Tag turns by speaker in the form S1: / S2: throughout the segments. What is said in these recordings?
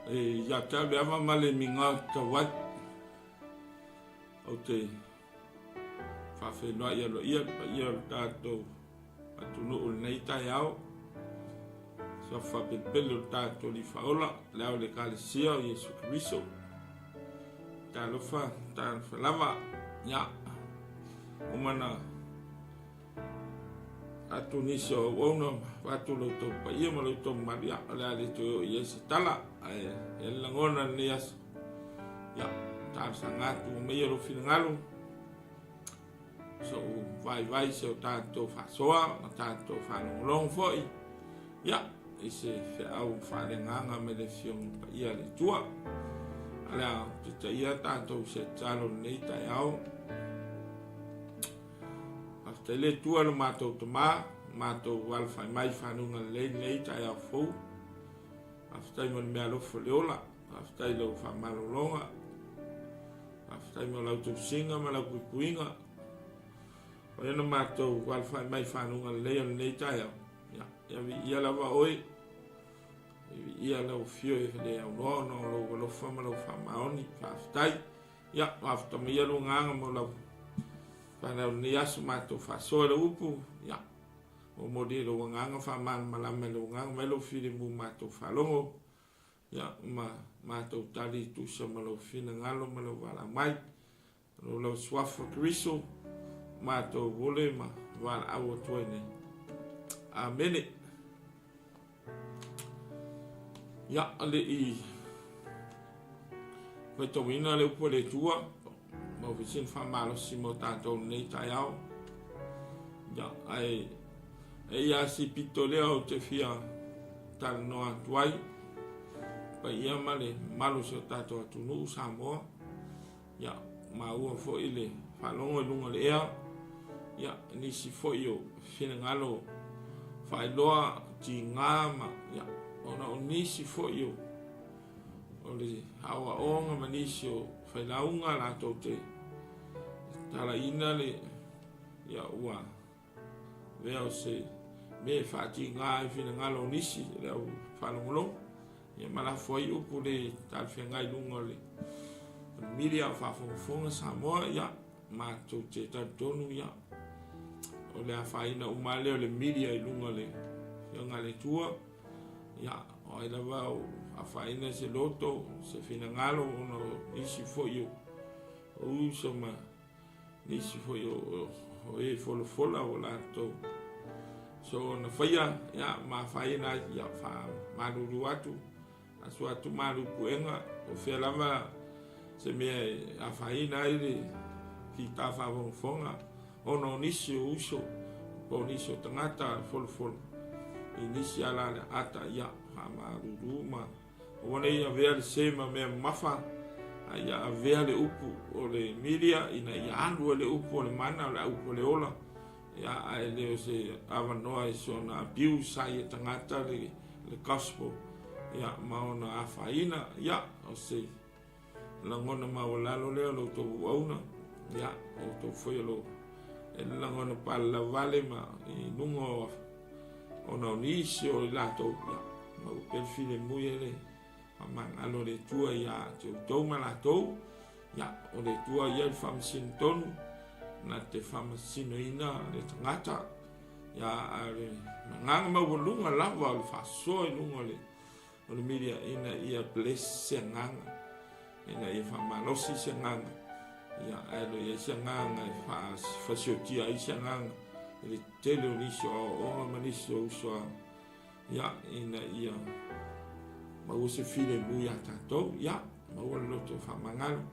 S1: E ia te au le ava ma le miga tauai. Ou te faafeiloai aloaia le paia o le tatou atunuu i lenei taeao. Suafa faapelepele o le tatou Alii Faaola, le ao o le Ekalesia o Iesu Keriso. Talofa, talofa lava. Ia, uma na atu nisi o auauna avatu lo outou paia ma lo outou mamalu, ia, o le a le toe oo i ai se tala, ae i ai le lagona i lenei aso, ia, talosaga atu ua maia lou finagalo, sou vaivai se o tatou faasoa ma tatou faalogologo foi, ia, i se feau faaleagaga mai le Afioga Paia a le Atua. A le a titaia tatou se tatalo i lenei taeao. Faafetai le Atua lo matou Tama, matou alafai mai i fanuga lelei lenei taeao fou. Faafetai mo le meaalofa o le ola, faafetai i lau faamalologa, faafetai mo lau tausiga ma lau puipuiga. O lea na matou alafai mai i fanuga lelei o lenei taeao. Ia, ia viia lava oe, ia viia lau afio e le aunoa ona o lou alofa ma lau faamaoni. Faafetai. Ia, mafuta mai ia lou agaga mo lau fanau lenei aso matou faasoa i lau upu. Ia, momoli i lou agaga faamalamalama i lou agaga mai lou filemu matou faalogo. Ia, ma matou tali i tusa ma lou finagalo ma lou valaau mai. Lo lau suafa Keriso matou vole ma valaau atu ai nei. Amene. Ia, le i faitauina le upu a le Atua, ma ofisa ni faamalosi mo tatou lenei taeao. Ia, ae e ia si pito lea ou te fia talanoa atu ai, paia ma le mamalu o si o tatou atunuu Samoa. Ia, maua foi le faalogo i luga o le ea, ia, nisi foi o finagalo faailoa tiga ma, ia, ona o nisi foi o, o le aoaoga ma nisi o failauga latou te talaina le, ia, ua avea o se mea e faatiga ai finagalo o nisi le au faalogologo, ia ma lafo ai upu le talafeagai i luga o le media o faafogafoga Samoa, ia matou te talitonu, ia o le afaina uma lea o le media i luga o le Afioga a le Atua, ia o ai lava o afaina se loto, se finagalo ona o nisi foi o uso ma nisi foi o e folafola ua latou soona faia, ia, ma afaina ai, ia, faamalulu atu, asu atu malu puega, o fea lava se mea e afaina ai le fita faafogafoga, ona o nisi o uso, po o nisi o tagata folafola, i nisi ala le ata, ia, faamalulu ma Aua ne i avea le se ma mea mamafa, a ia avea le upu o le milia ina ia alu ai le upu o le mana, o le upu o le ola, ia, ae le o se avanoa e soona abuse ai e tagata le, le gospel, ia, ma ona afaina, ia, o se lagona maualalo lea o lo outou auauna, ia, o outou foi o lo e lagona palalavale ma i luga o ona o nisi o i latou, ia, ma ua pea le filemu ia le faamagalo o le Atua ia te outou ma latou, ia, o le Atua ia le faamasino tonu, na te faamasinoina le tagata, ia, a o le agaga maualuga lava o le faasoa i luga o le O le milia ina ia bless se agaga, ina ia faamalosi se agaga, ia, ae le o i ai se agaga e faafasiotia ai se agaga i le tele o nisi o aoaoga ma nisi o uso a, ia, ina ia maua se filemu iā tatou, ia, maua le loto faamagalo,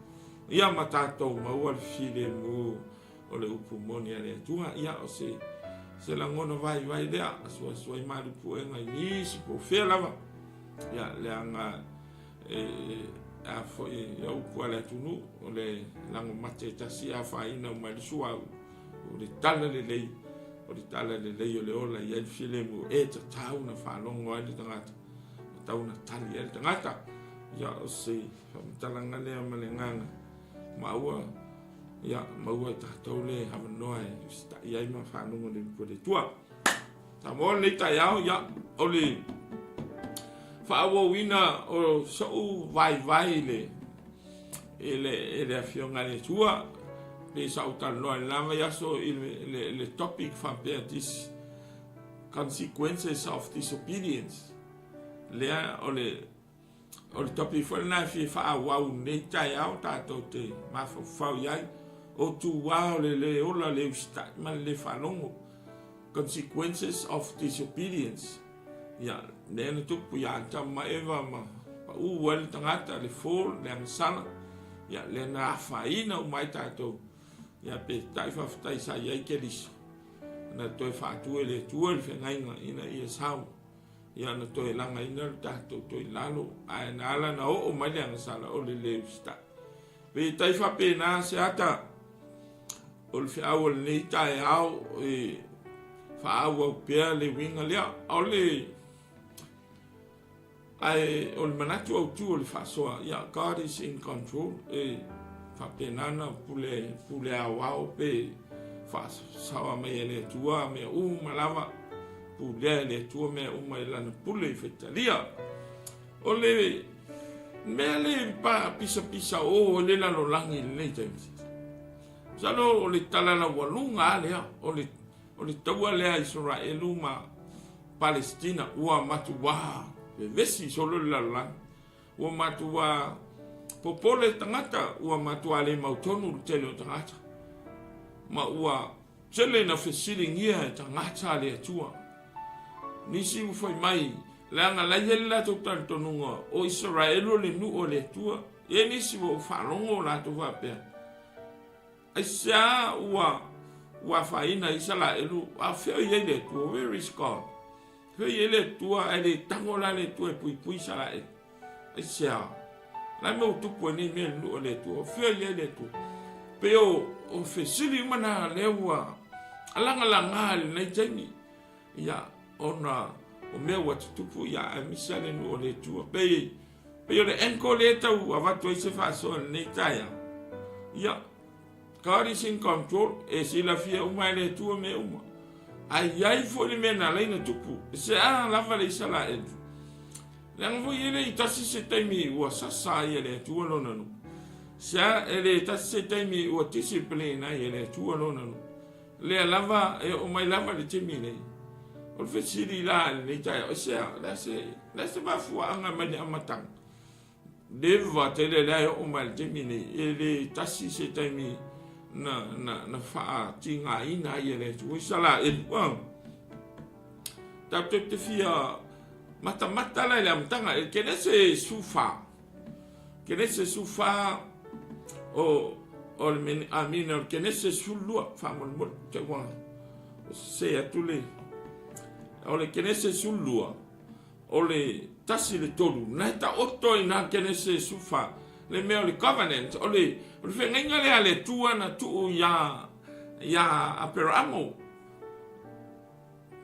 S1: ia ma tatou maua le filemu o le upu moni a le Atua. Ia, o se, se lagona vaivai lea, asuasu ai malu puega i nisi po o fea lava. Ia, leaga e, e, a foi ia upu a le atunuu, o le lago mate e tasi e afaina uma ai le suauu, o le tala lelei, o le tala lelei o le ola i ai le filemu e tatau na faalogo ai le tagata, tatau na tali ai le tagata. Ia, o se faamatalaga lea ma le agaga maua Ia, maua e tatou le avanoa e usitai ai ma faalogo le upu a le Atua. Samoa lenei taeao, ia, o le faaauauina o so'u vaivai i le i le i le Afioga i le Atua, pei sa ou talanoa i lena vaiaso i le, le, le topic faapea this consequences of disobedience. Lea o le o le topic foi lena e fia faaauau nei taeao tatou te mafaufau i ai, o tuā o le lē ola, le usitai ma le lē faalogo, consequences of disobedience. Ia, lea na tupu ia Atamu ma Eva ma paʻū ai le tagata, le fall, le agasala, ia, lea na afaina uma ai tatou. Ia, peitai faafetai sa i ai Keriso, na toe faatu e le Atua le feagaiga ina ia sau, ia na toe lagaina le tatou toe i lalo, ae na ala na oo mai le agasala o le lē usitai. Peitai faapena se ata o le feau o lenei taeao e faaauau pea le uiga lea. O le ae o le manatu autu o le faasoa, ia God is in control, e faapena na pule pule aoao pe faasaoa mai e le Atua mea uma lava, pulea e le Atua mea uma i lana pule i faitalia. O le mea le pisapisa o i le lalolagi i lenei taimi. Masalo o le tala laualuga a lea, o le, o le taua lea a Isaraelu ma Palesitina ua matuā vevesi solo le lalolagi. Ua matuā popole tagata, ua matuā le mautonu le tele o tagata. Ma ua tele ina fesiligia e tagata a le Atua. Nisi ua fai mai, leaga la i ai le latou talitonuga o Isaraelu o le nuu o le Atua. E i ai nisi ua ou faalogo latou faapea, Aisea ua ua afaina ai Isaraelu, a o fea o i ai le Atua? Where is God? Fea o i ai le Atua ae le tago la le Atua e puipui Isaraelu? Aisea? La mea ua tupu ai nei mea i le nuu o le Atua? O fea o i ai le Atua? Pei o, o fesili uma na lea ua lagalaga i lenei taimi. Ia, ona o mea ua tutupu, ia, aemaise lava le nuu o le Atua. Pei, pei o le anchor lea e tau avatu ai se faasoa i lenei taeao. Ia, God is in control, e silafia uma e le Atua mea uma. Ae i ai foi le mea na ala ai ona tupu, e sea lava le Isaraelu. Leaga foi e le i tasi se taimi ua sasa ai e le Atua lona nuu. Sea e le tasi se taimi ua discipline ai e le Atua lona nuu. Lea lava e oo mai lava le taimi nei. O le fesili la i lenei taeao, e sea, le a se, le a se mafuaaga mai le amataga? Leva tele lea e oo mai le taimi nei, e le tasi se taimi na, na, na faatigaina ai e le Atua. Isaraelu, ah. Tatou te fia matamata la i le amataga, e Kenese 14. Kenese 14 o o le meni, amina, o le Kenese 12, faamolemole, te ua sese atu le, o le Kenese 12, o le 1 i le 3, na e taoto i nā Kenese 14, le mea o le covenant, o le, o le feagaiga lea a le Atua na tuu iā, iā Aperaamo.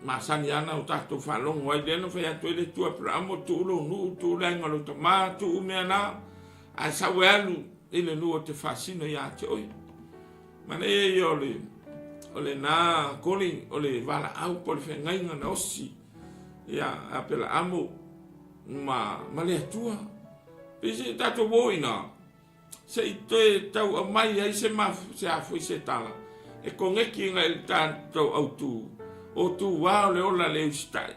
S1: Masani ana o tatou faalogo ai lea na fai atu ai le Atua Aperaamo, tuu lou nuu, tuu le aiga o lou tamā, tuu mea na, ae sau e alu i le nuu o te faasino ia te oe. Manaia ia o le, o lena calling, o le valaau po o le feagaiga na osi ia Aperaamo ma, ma le Atua. Pei se i tatou o i ina, Se i toe tau aumai ai se se a foi se tala e koneki agai i le tatou autu o tuā o le ola le usitai.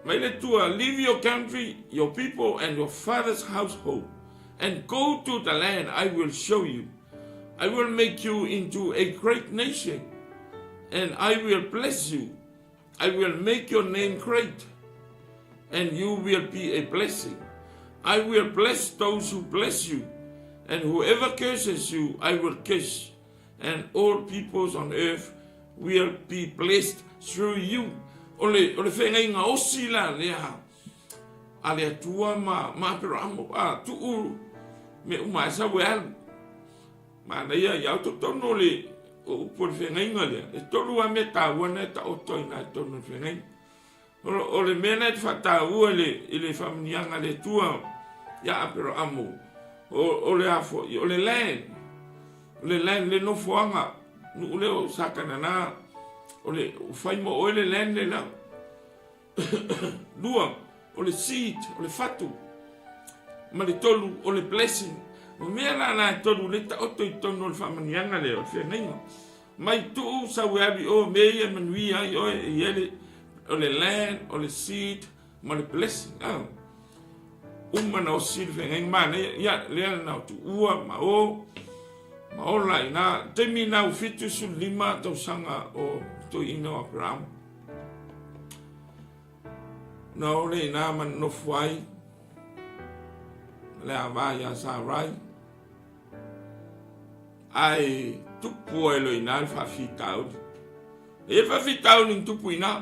S1: Mai le Atua, leave your country, your people and your father's household and go to the land I will show you. I will make you into a great nation and I will bless you. I will make your name great and you will be a blessing. I will bless those who bless you, and whoever curses you, I will curse, and all peoples on earth will be blessed through you. O le, o le feagaiga osi la lea a le Atua ma, ma Aperamo, a tuu me uma e sau e alu. Manaia i au totonu o le o upu o le feagaiga lea, e tolu lava mea taua na e taoto ai i totonu o le feagaiga. O, o le mea na e te faataua i le, i le faamanuiaga a le Atua ia Aperamo, o, o le a foi, o le land, o le land, le nofoaga, nuu lea o Sakanana, o le, o fai mo oe le land le la. Lua, o le seed, o le fatu. Ma le tolu, o le blessing. O mea la na e tolu le taoto i totonu o le faamanuiaga lea, o le feagaiga. Mai tuu sau e alu i o, mea ia e manuia ai oe, e i ai le, o le land, o le seed, ma le blessing. Ah. Uma na osi le feagaiga manaia, ia, lea na o tuua, ma o, ma ola i nā. Taimi na u 75 tausaga o toeaina o Aperahama. Na ole i nā ma nofo ai, le ava iā Sarai. Ae tupu ai loa i ina le faafitauli. E i ai le faafitauli na tupu i ina,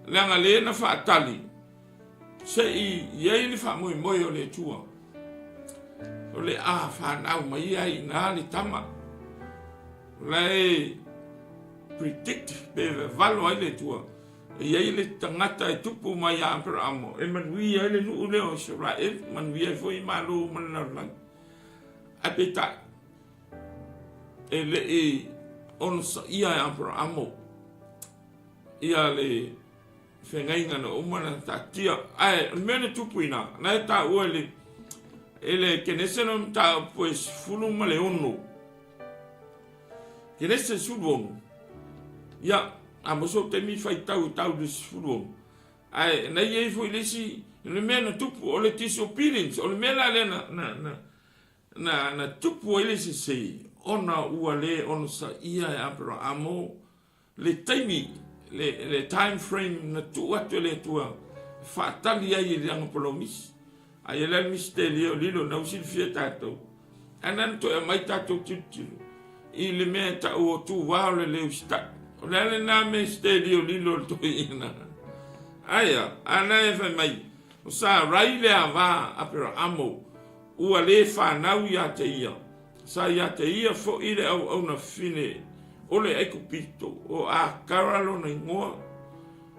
S1: leaga lea na faatali se i i ai le faamoemoe o le Atua, o le a fanau mai ai i ina le tama. O la e predict pe vavalo ai le Atua, e i ai le tagata e tupu mai ia Aperahamo e manuia ai le nuu lea o Isaraelu, manuia ai foi malo uma le lalolagi. Ae peitai, e le i onosaia e Aperahamo ia le feagaiga na uma na taatia. Ae o le mea na tupu i ina, na e taua i le, i le Kenese na mataupu e 16. Kenese 16. Ia, a mo sou taimi faitau e tau i le 16. Ae na i ai foi le isi, le mea na tupu, o le disobedience, o le mea la lea na, na, na, na, na tupu ai le sese, ona ua le onosaia e Aperahamo le taimi, le, le time frame na tuu atu e le Atua e faatali ai i le agapolomisi. Ae i ai la le misitelio lilo na ua silafia e tatou, ae na ona toe aumai tatou tilotilo i le mea e tau o tuā o le le usitai. O le a lena mea misitelio lilo o le toeaina? Aia, a na e fai mai, o Sarai le ava Aperaamo, ua le fanau ia te ia. Sa ia te ia foi le auauna fine o le Aikupito, o Akara lona igoa.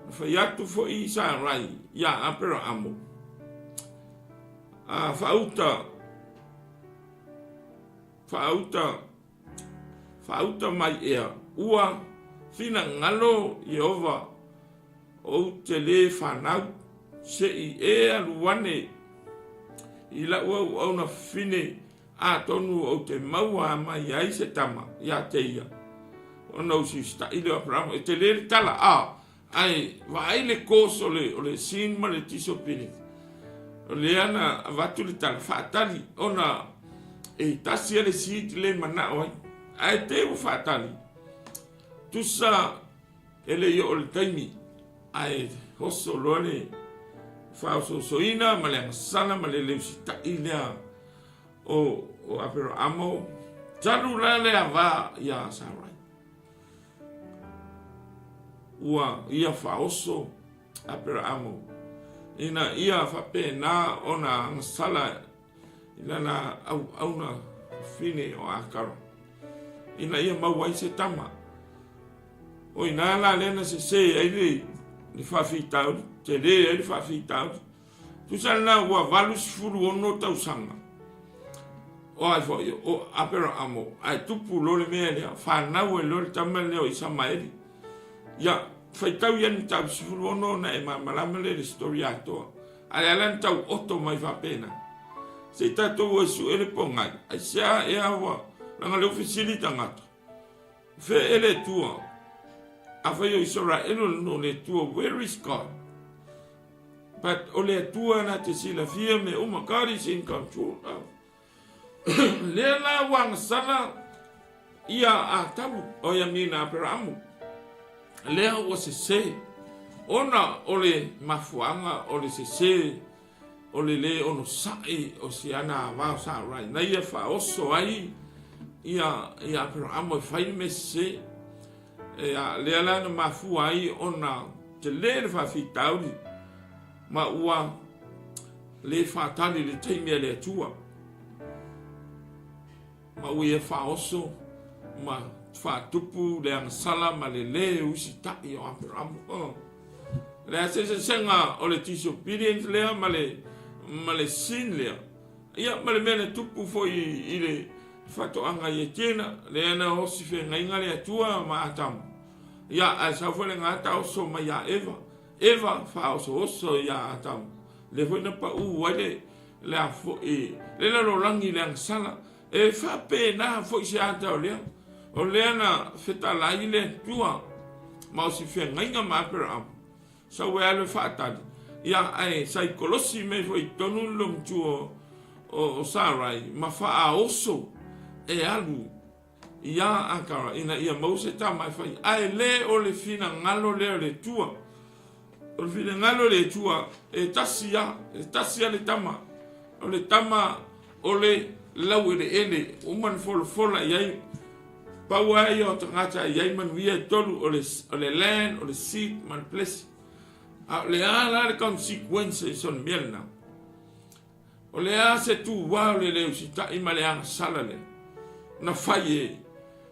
S1: Na fai atu foi Sarai iā Aperaamo, A faauta, faauta, faauta mai ea, ua finagalo Ieova ou te lē fanau, se i e alu ane i lau auauna fine Atonu ou te maua mai ai se tama ia te ia, ona usiusitaʻi lea o Aperahama. E tele le tala, a, ae vaai le course o le, o le sin ma le disobedience. O lea na avatu le tala, faatali, ona e tasi a le seed le manao ai. Ae te ua faatali, tusa e le i oo le taimi, ae oso loa le faaosoosoina ma le agasala ma le le usitaʻi lea o, o Aperaamo, talu la le ava iā Sarai. Ua ia faaoso Aperaamo, ina ia faapena ona agasala i lana auauna fafine o Akara, ina ia maua ai se tama. O ina la lea na sese ai le, le faafitauli, tele ai le faafitauli. Tusa lena ua 86 tausaga o ai foi o Aperaamo, ae tupu loa le mea lea, fanau ai loa le tama lea o Isamaeli. Ia, faitau ia ni tau 16 ona e malamalama lea i le story atoa. Ae ala na tau oto mai faapena. Se i tatou o e sue le pogai, aisea ea ua, leaga lea ua fesili tagata. Fea ea le Atua? Afai o Isaraelu o le nuu o le Atua, where is God? But o le Atua na te silafia mea uma, God is in control. Lea la ua agasala ia Atamu, o ia mina Aperaamu. Lea ua sese, ona o le mafuaaga o le sese o le lē onosai o si ana ava o Sarai, na ia faaoso ai ia, ia Aperaamo e fai le mea sesē. Ia, lea la na mafua ai ona telē le faafitauli, ma ua lē faatali le taimi a le Atua, ma ua ia faaoso ma faatupu le agasala ma le lē usitai o Aperaamo. Oh. Le a se eseesega o le disobedience lea ma le, ma le sin lea. Ia, ma le mea na tupu foi i le faatoaga i Etena, lea na osi feagaiga le Atua ma Atamu. Ia, ae sau foi le gata oso mai ia Eva. Eva faaosooso ia Atamu. Lea foi na pau ai le le a foi le lalolagi i le agasala. E faapena foi se ata o lea. O lea na fetalai le Atua ma o si feagaiga ma Aperahama. Sau e alu e faatali, ia ae sa i kolosi mai foi i totonu le lomatua o Sarai ma faaoso e alu iā Akara ina ia maua se tama e fai. Ae le o le finagalo lea o le Atua. O le finagalo o le Atua, e tasi lava, e tasi lava le tama. O le tama o le laueleele, uma ona folafola i ai. Pau lava ia o tagata e i ai manuia e tolu, o le, o le land, o le seed ma le blessing. A o le a la le consequences o le mea lena? O le a se tuā o le le usitai ma le agasala lea na fai e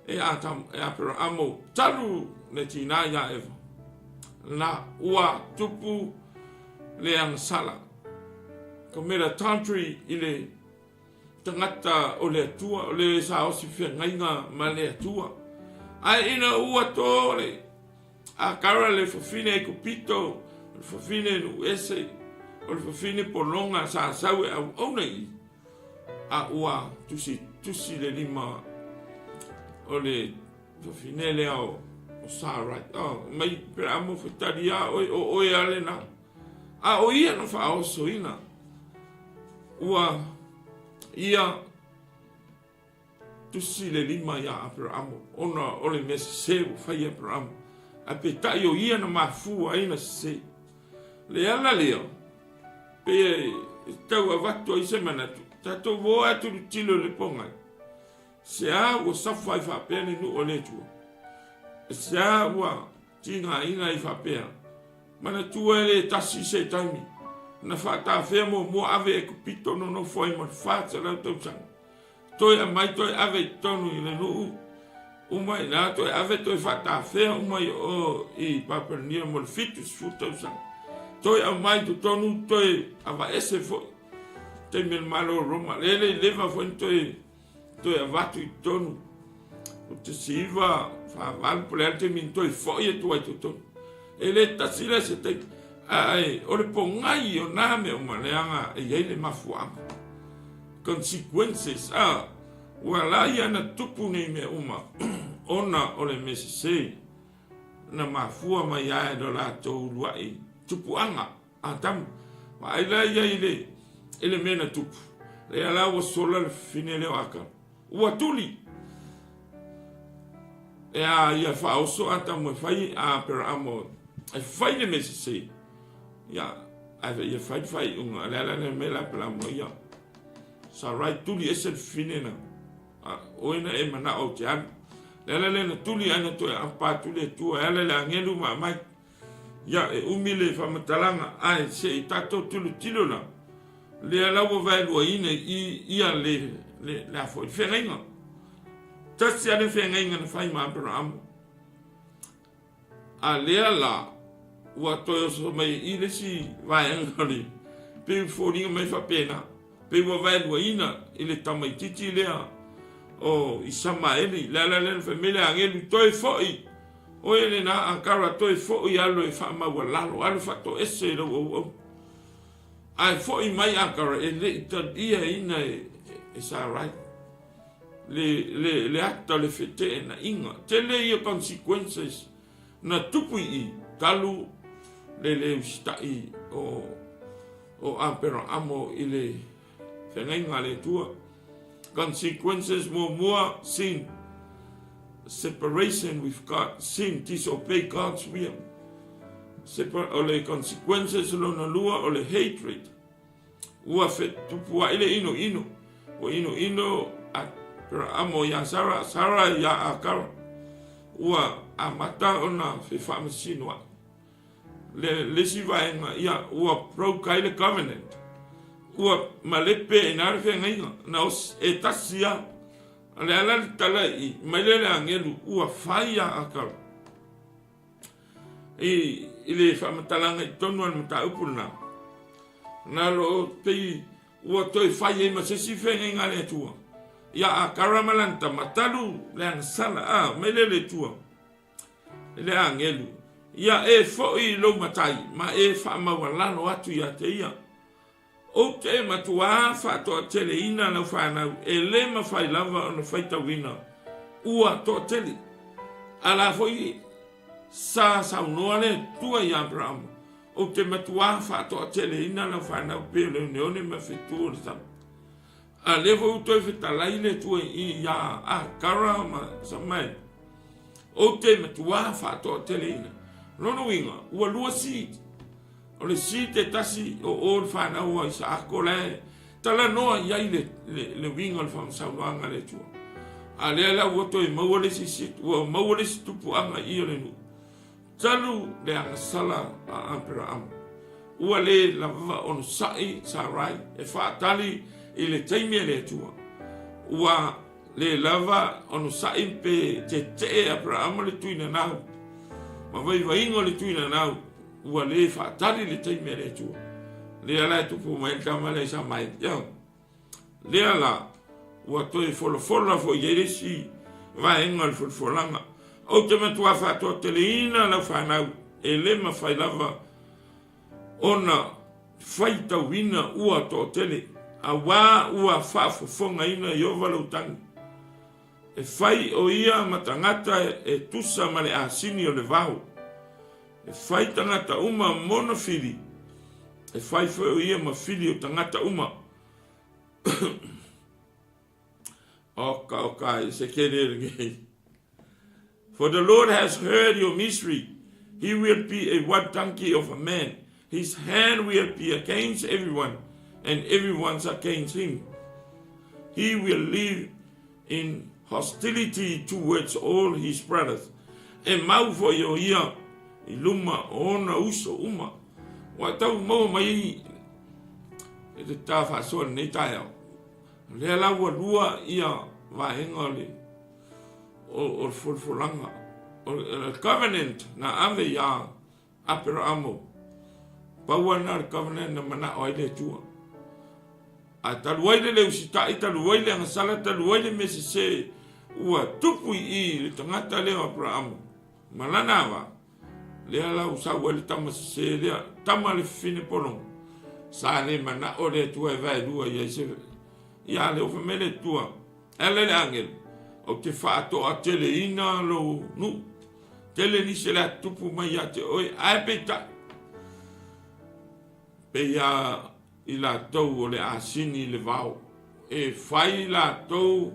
S1: e Aperaamo talu le tinā iā Eva? Na ua tupu le agasala. Commit adultery i le tagata o le Atua, o le sa osi feagaiga ma le Atua. Ae ina ua tō le Akara le fafine Aikupito, o le fafine Nuuese, o le fafine Pologa sa sau e auauna i a ua tusitusi le lima o le fafine lea o Sarai. Oh, mai Peraamo fetali a oe, o oe a lena. A o ia na faaosoina ua ia Tusi le lima iā Aperamo, ona o le mea sesē ua fai e Aperamo, ae peitai o ia na mafua ai na sesē. Le ala lea, pei e tau avatu ai se manatu, tatou o atu tilotilo i le pogai, sea ua safa ai faapea le nuu o le Atua, sea ua tigaina ai faapea, manatua e le tasi se taimi na faatafea muamua ave Ekupito nonofo ai mo le 400 tausaga. Toe aumai toe ave i totonu i le nuu, uma i ina toe ave toe faatafea uma i o i Papua mo le 70 tausaga. Toe aumai i totonu toe avaese foi. Taimi o le Malo o Roma, lea le leva foi na toe toe avatu i totonu. O te siva whāwalu po le a le taimi na toe foi atu ai totonu. E le tasi la se taimi. Ae o le pogai o nā mea uma leaga e i ai le mafuaaga. Consequences, a, ua ala ia na tupu nei mea uma ona o le mea sese na mafua mai ai lo latou uluai tupuaga, Atamu. Vaai la ia i le, i le mea na tupu. Lea la ua sola le fafine lea o Akara. Ua tuli! E a ia faaoso Atamu e fai a Aperaamo e fai le mea sese. Ia, ae ia fai le faaiuga. Le ala lea mai la Aperaamo ia. Sarai tuli ese le fafine na. A, oe na e manao ou te alu. Le ala lea na tuli ai na toe apa atu le Atua e ala i le agelu ma aumai. Ia, e umi le faamatalaga, ae se i tatou tilotilo la, lea la ua vaeluaina i ia le, le, le a foi, le feagaiga. Tasi lava le feagaiga na fai ma Aperahamo. A lea la, ua toe oso mai i le isi vaega o le, pei ua foliga mai faapena, pei ua vaeluaina i le tamaitiiti lea o Isamaeli, le ala lea na fai mai le agelu, toe foi, oe lena Akara, toe foi alu e faamaualalo, alu faatoese i lou auauna. Ae foi mai Akara e le i taliaina e Sarai le, le, le ata o le feteenaiga. Tele ia consequences na tupu i i talu le le usitai o, o Aperaamo i le feagaiga a le Atua. Consequences muamua, sin. Separation with God, sin, disobey God's will. Separ o le consequences lona lua o le hatred. Ua fetupua'i le inoino, ua inoino a Aperaamo iā Sara, Sara iā Akara. Ua amata ona fefaamasinoa'i. Le, le isi vaega, ia, ua broke ai le covenant. Ua malepe i ina le feagaiga, na os, e tasi lava. O le ala le tala i mai lea le agelu, ua fai ia Akara. I, i le faamatalaga i totonu o le mataupu lena, na lo pei ua toe fai ai ma se isi feagaiga a le Atua. Ia Akara ma lana tama, talu le agasala, a, mai lea le Atua. I le agelu, ia e foi i lou matai, ma e faamaualalo atu ia te ia. Ou te matuā faatoateleina lau fanau, e le mafai lava ona faitauina ua toatele. A la foi sa saunoa le Atua ia Aperama, Ou te matuā faatoateleina lau fanau pei o le oneone ma fetu o le sami. A lea foi ua toe fetalai le Atua iā Akara ma Samaeli, Ou te matuā faatoateleina. Lona uiga, ua lua seed. O le seed e tasi o o le fanau a Isaako la e talanoa i ai le, le, le uiga o le faamasaunoaga a le Atua. A lea la ua toe maua le isi seed, ua maua le isi tupuaga i i o le nuu. Talu le agasala a Aperaamo, ua le lava onosai Sarai e faatali i le taimi a le Atua. Ua le lava onosai pe tetee Aperaamo le tuinanau ma vaivaiga o le tuinanau, ua le faatali le taimi a le Atua. Lea la e tupu mai le tama lea i Samaeli. Ia. Lea la, ua toe folafola foi i ai le isi vaega o le folafolaga. Ou te matua faatoateleina lau fanau, e le mafai lava ona faitauina ua toatele, auā ua faafofogaina Ieova lou tagi. E fai o ia ma tagata e tusa ma le asini o le vao. E fai tagata uma mona fili, e fai foi o ia ma fili o tagata uma. Oka, oka, i se kere lenei. For the Lord has heard your misery. He will be a white donkey of a man. His hand will be against everyone, and everyone's against him. He will live in hostility towards all his brothers. E mau foi o ia i luma o ona uso uma. Ua tau maua mai e te tā whaasoa lenei taeao. Lea la ua lua ia vaega o le o le folafolaga, o le covenant na ave iā Aperaamo. Pau lava lena o le covenant na manao ai le Atua. Ae talu ai le le usitai, talu ai le agasala, talu ai le mea sese ua tupu i i le tagata lea o Aperaamo ma lana ava, lea la ua sau ai le tama sese lea, tama le fafine pologa. Sa le manao le Atua e vaelua i ai se... Ia lea ua fai mai le Atua, E ala i le agelu, ou te faatoateleina lou nuu. Tele nisi o le a tupu mai ia te oe, ae peitai, pei a i latou o le asini i le vao, e fai latou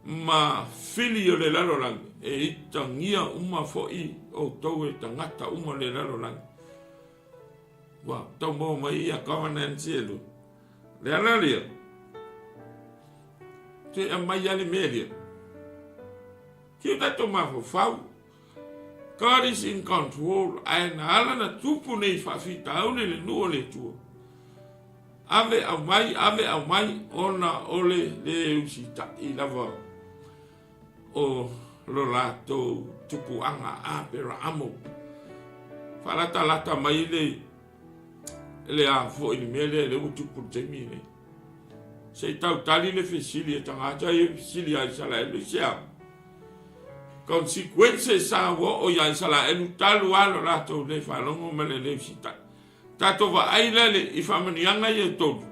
S1: ma fili o le lalolagi, e itagia uma foi outou e tagata uma o le lalolagi. Ua tau maua mai ia covenant e lu. Le ala lea, te aumai lava le mea lea. Ki o tatou mafaufau, God is in control, ae na ala na tupu nei faafitauli le nuu o le Atua. Ave aumai, ave aumai, ona o le le usitai lava o lo latou tupuaga Aperaamo. Faalatalata mai le le a foi le mea lea lea ua tupu i le taimi lenei. Se i tau tali le fesili a tagata ia fesili ia Isaraelu i se a? Consequences sa ua oo ia Isaraelu talu a lo latou le faalogo ma le le usitai. Tatou vaai la le i faamanuiaga ia e tolu.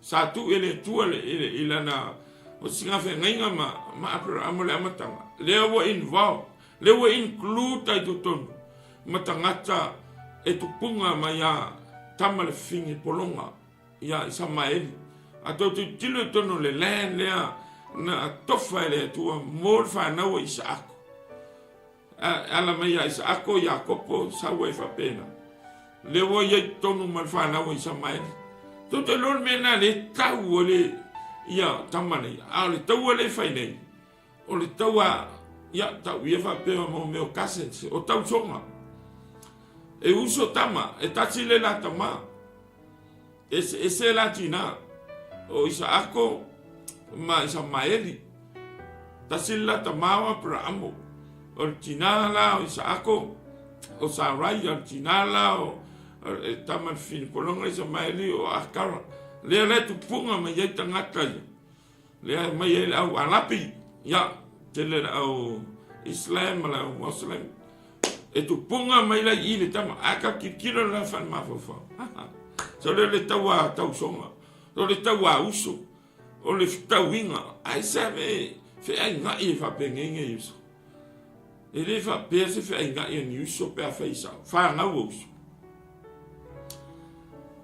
S1: Sa tuu e le Atua le, i, i lana o sigafeagaiga ma, ma Aperahama le amataga. Lea ua involve, lea ua include ai totonu ma tagata e tupuga mai a tama le fafine pologa ia Isamaeli. A tou tilotilo i totonu o le land lea na tofa e le Atua mo le fanau a Isaako. E ala mai ia Isaako, Iakopo, sau ai faapena. Lea ua i ai totonu ma le fanau a Isamaeli. Tou te iloa le mea lena lea e tau ai le ia tama nei, a o le taua lea e fai nei, O le taua, ia, tau ia faapea mo mea o cousins, o tausoga. E uso tama, e tasi le la tama. Ese ese la tina. O Isaako ma Isamaeli. Tasi le la tama o Aperahamo. O le tina la o Isaako, o Sarai, o le tina la o e tama le finipologa Isamaeli o Akara. Lea la e tupuga mai ai tagata ia. Lea e mai ai le au Arapi, ia, tele le au Islam ma le au Muslim. E tupunga mai lai i le tama, a ka tilotilo le la whare mafaufau. So lea o le taua tausoga, o le taua uso, o le fetauiga, ae se ave feainai e faapenei e uso. E le faapea se feainai o ni uso pe afai sao, fanau o uso.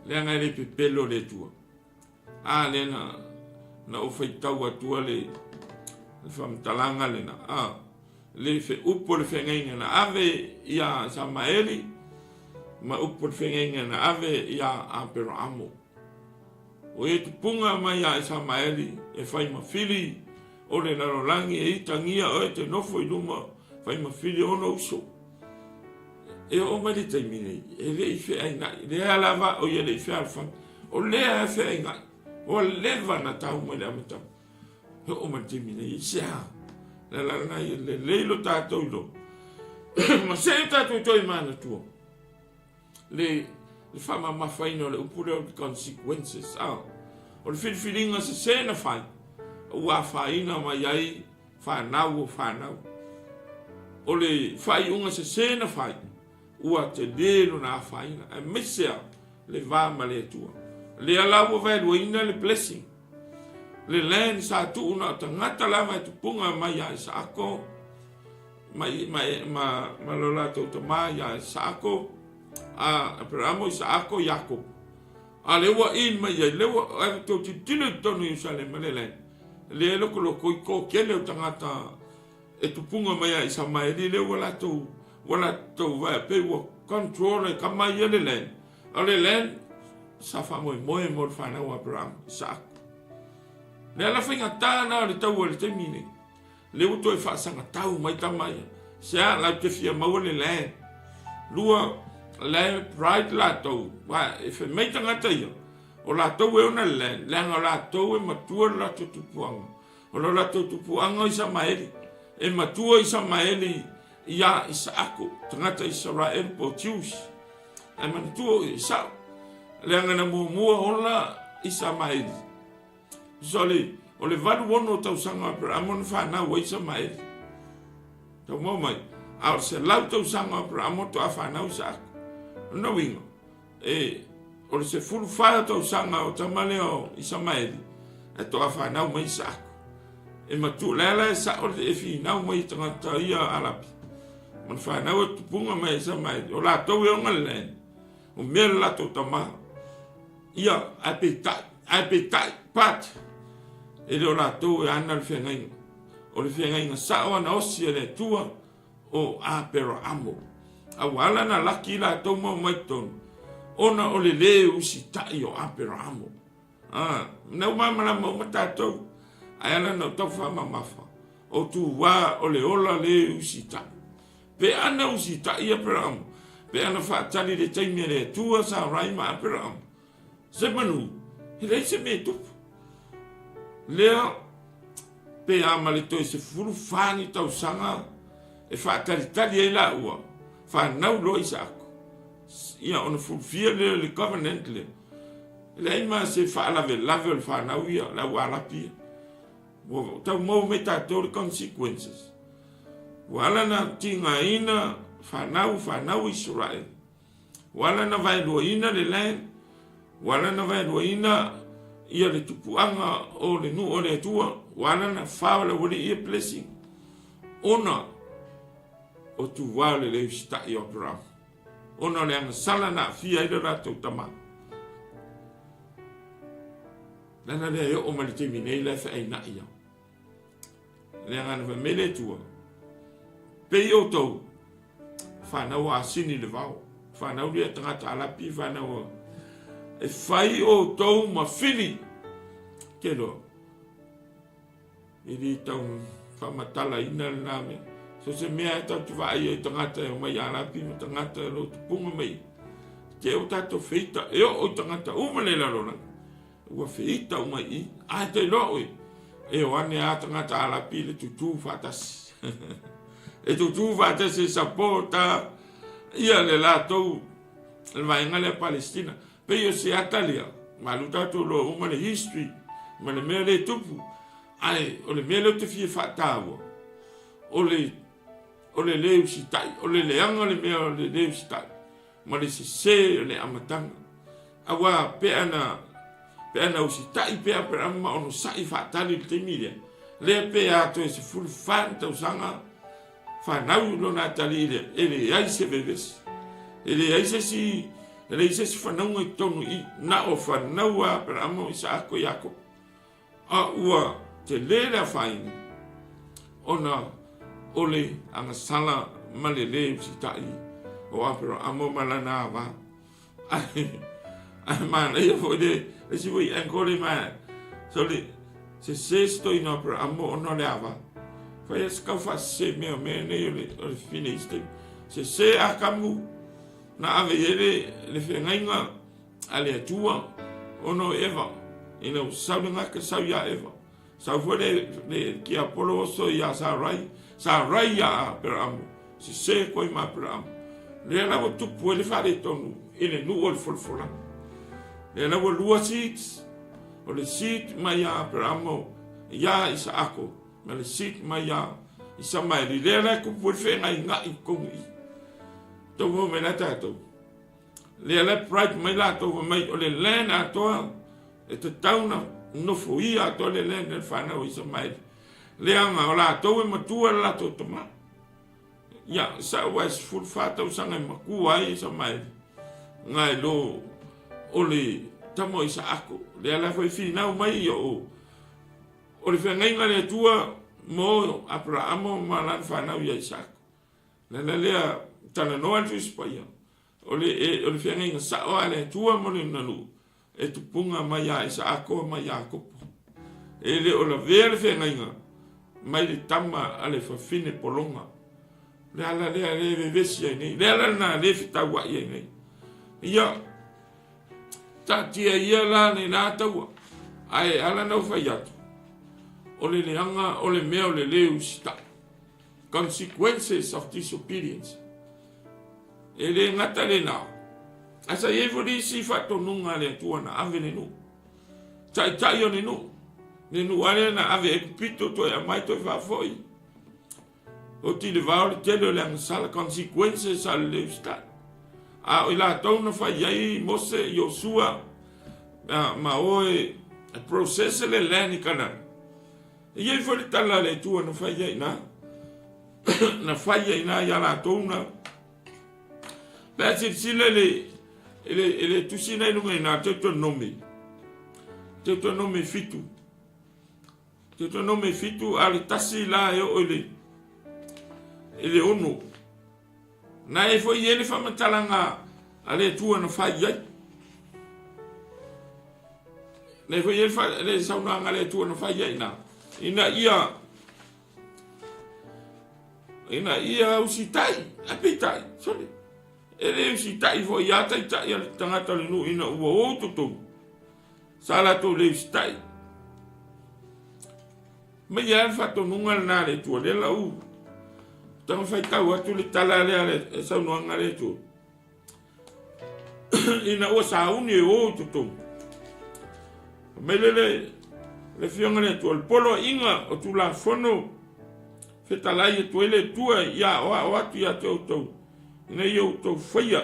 S1: Leaga e le pepelo le Atua. A lea na, na ou faitau atua le, le faamatalaga lena, a, le feupu o le feagaiga na ave ia Samaeli ma upu o le feagaiga na ave ia Aperaamo. O e tupuga mai ia Isamaeli e fai ma fili o le lalolagi e itagia oe te nofo i luma fai ma fili o ona uso. E oo mai le taimi nei, e le i feainai, lea lava o ia le i fealofani, o lea e feainai, ua leva na tau mai le amataga. E oo mai le taimi nei, i se a? Le la lena ia lelei lo tatou iloa. Ma se i tatou toe manatua le le faamamafaina o le upu lea o le consequences, a o le filifiliga sese na fai, ua afaina mai ai fanau o fanau. O le faaiuga sese na fai, ua tele lona afaina, aemaise lava le va ma le Atua. Lea la ua vaeluaina le blessing, le land sa tuu na o tagata lava e tupuga mai ia Isaako ma, ma, ma, ma lo latou tama ia Isaako, a Aperamo, Isaako, Iakopo. A lea ua in mai ai, lea ua e tou tilotilo i totonu o Ierusalema le land, lea e lokoloko i tokele o tagata e tupuga mai a Isamaeli, lea ua latou, ua latou vae pei ua control e tama ia le land. A o le land sa faamoemoe mo le fanau a Aperamo, Isaako. Le ala faigata na o le taua i le taimi nei. Lea ua toe faasagatau mai tama ia. Se a, latou te fia maua le land. Lua, la e pride latou, aua e fai mai tagata ia, o latou e ona le land, leaga o latou e matua le latou tupuaga. O lo latou tupuaga o Isamaeli, e matua Isamaeli ia Isaako, tagata Isaraelu po o Jews. Ae manatua o Esau, leaga na muamua ola Isamaeli. Sorry, o le 86 tausaga o Aperamo na fanau ai Isamaeli. Tau maua mai. A o le 100 tausaga o Aperamo toa fanau Isaako. O lona uiga, e, o le 14 tausaga o tama lea o Isamaeli, e toa fanau mai Isaako. E matu, lea la e sao le e finau mai tagata ia Arapi. Ma le fanau e tupunga mai Isamaeli. O latou e ona le land. O mea le latou tama. Ia, ae peitai, ae peitai, but, e le o latou e ana le feagaiga. O le feagaiga sao ana osi e le Atua, o Aperaamo. A ua ala na laki latou ma omai totonu, ona o le lē usitai o Aperaamo. Ah, na ua malamalama uma tatou, ae ala na ou tau faamamafa, o tuā o le ola lē usitai. Pe ana usitai Aperaamo, pe ana faatali le taimi a le Atua Sarai ma Aperaamo, se manu, e leai se mea e tupu. Lea, pe a ma le toe 14 ni tausaga e faatalitali ai laua, fanau loa Isaako. Ia, ona fulufia lea o le covenant lea. E leai ma se faalavelave o le fanau ia, le au Arapi ia. Ua tau maua mai tatou le consequences. Ua ala na tigaina fanau, fanau Israel. Ua ala na vaeluaina le land, ua ala na vaeluaina ia le tupuaga o le nuu o le Atua, ua ala na fao le aualii ia blessing, ona o tuā o le le usitai o Abraham, ona o le agasala na aafia ai le latou tama. Leaga lea e oo mai le taimi nei la e feainai au. Leaga na fai mai le Atua, pei outou fanau a asini le vao, fanau lea tagata alapi, fanau a... E fai outou ma fili. Ke loa. E le tau faamatalaina lena mea. So se mea e tatou te vaai ai tagata e omai Arapi ma tagata e lo tupunga mai. Te o tatou feita, e oo i tagata uma le lalolagi. Ua feita uma i i. Ae te iloa oe, e o ane a tagata Arapi le tutū faatasi. E tutū faatasi e sapota ia le latou le vaega lea Palestina. Pei o se ata lea, malu tatou loa uma le history ma le mea lea e tupu. Ae o le mea lea ou te fia faataua, o le, o le le usitai, o le leaga o le mea o le le usitai, ma le sese o le amataga. Aua pe ana pe ana usitai pea Aperamu ma onosai faatali i le taimi lea, lea pe a toe 14 tausaga fanau lona atalii lea, e leai se vevesi. E leai se isi, e leai se isi fanauga i totonu i i, na o fanau a Aperamu, Isaako, Iakopo. A ua tele le afaina ona o le agasala ma le lē usitai o Aperaamo ma lana ava. Ae, ae manaia foi le isi foi angle le ma, sole, sese se toeaina o Aperaamo ona o le ava. Fai a se kau faasese mea o mea nei o le, o le fine i se taimi. Sese Akamu na ave i ai le, le feagaiga a le Atua ona o Eva, ina ua sau le gata sau iā Eva. Sau foi le, le tiapolo oso iā Sarai, Sarai iā Aperamo, sese koe ma Aperamo. Lea la ua tupu ai le faaletonu i le nuu o le folafolaga. Lea la ua lua seeds, o le seed mai iā Aperamo iā Isaako, ma le seed mai iā Isamaeli. Lea la e tupu ai le feagaiga'i i totonu i i. Tau maua mai la tatou. Lea la e pride mai latou fai mai o le land atoa e tatau na nofoia atoa le land e le fanau a Isamaeli. Leaga o latou e matua le latou tama. Ia, sa ua e 14 tausaga e matua ai Isamaeli. Ngai lo o le tama o Isaako. Lea la foi finau mai o o le feagaiga a le Atua mo Aperaamo ma lana fanau ia Isaako. Le ala lea, talanoa le Tusi Paia, o le, e, o le feagaiga sao a le Atua mo le nuu, e tupuga mai ia Isaako ma Iakopo. E le o lavea le feagaiga mai le tama a le fafine pologa. Le ala lea le vevesi ai nei, le ala lena le fetauai ai nei. Ia, taatia ia la le la taua, ae ala na ou fai atu, o le leaga o le mea o le le usitai. Consequences of disobedience. E le gata lena, ae sa i ai foi le isi faatonuga a le Atua na ave le nuu. Taitai o le nuu. Le nuu lava lea na ave Ekipito toe aumai toe faafoi. Oti le vao le tele o le agasala, consequences a le le usitai. A o i latou na fai ai Mose, Iosua, ma o e process le land i Kanana. E i ai foi le tala a le Atua na fai ai ina, na fai ai ina ia latou na. Pe a silasila i le, i le, i le tusi na i luga ina, Deuteronomy, Deuteronomy 7, Deuteronomy 7, a le tasi la e oo i le, i le ono. Na e foi i ai le faamatalaga a le Atua na fai ai. Na e foi i ai le saunoaga a le Atua na fai ai ina, ina ia ina ia usitai, ae peitai, sole, e le usitai foi ia taitai a le tagata o le nuu ina ua o i totonu, sa latou le usitai. Mai lava le faatonuga lena a le Atua, lea la u taga faitau atu le tala lea le saunoaga a le Atua. Ina ua sauni e o i totonu. Mai le le le afioga le Atua, le poloaiga o Tulafono fetalai atu ai le Atua ia aoao atu ia te outou, ina ia outou faia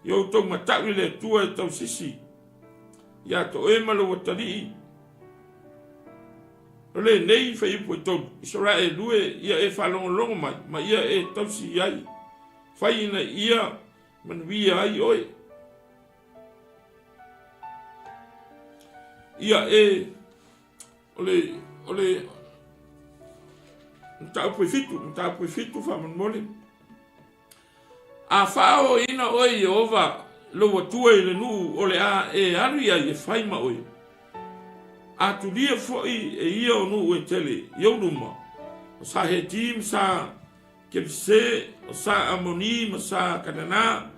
S1: Ia outou matau i le Atua e tausisi ia te oe ma lou atalii. O lenei faiupu e tolu, Isaraelu e, ia e faalogologo mai, ma ia e tausi i ai, fai ina ia manuia ai oe. Ia e, o le, o le, mataupu e fitu, mataupu e fitu faamolemole. A faaooina oe e Ieova lou Atua i le nuu o le a e alu i ai e fai ma oe, a tulia foi e ia o nuu e tele i ou luma, o sa Heti ma sa Kepise, o sa Amoni ma sa Kanana,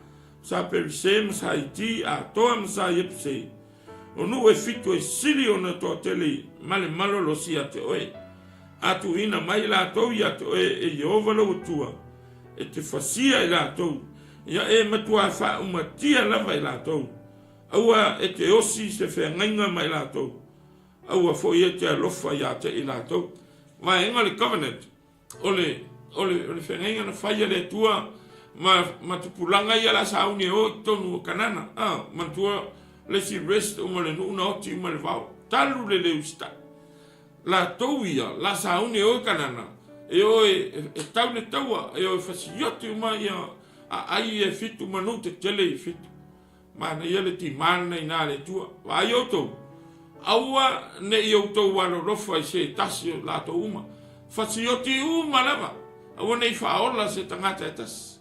S1: o sa Perise ma sa Hiti, atoa ma sa Iepuse, o nuu e fitu e sili ona toatele ma le malolosi ia te oe, a tuuina mai latou ia te oe e Ieova lou Atua, e te fasia i latou, ia e matuā faaumatia lava i latou. Aua e te osi se feagaiga ma i latou, aua foi e te alofa ia te i latou. Vaega o le covenant, o le, o le, o le feagaiga na fai e le Atua Ma, ma tupulaga ia la sauni e o i totonu o Kanana. Ah, manatua le isi rest uma le nuu na oti uma le vao. Talu le le usitai. Latou ia, la sauni e o i Kanana, e o e, e tau le taua, e o e fasioti uma ia aai e fitu ma nuu tetele i fitu. Manaia le timā lena inā a le Atua. Vaai outou, aua ne i outou alolofa i se tasi o latou uma. Fasioti uma lava, aua ne i faaola se tagata e tasi.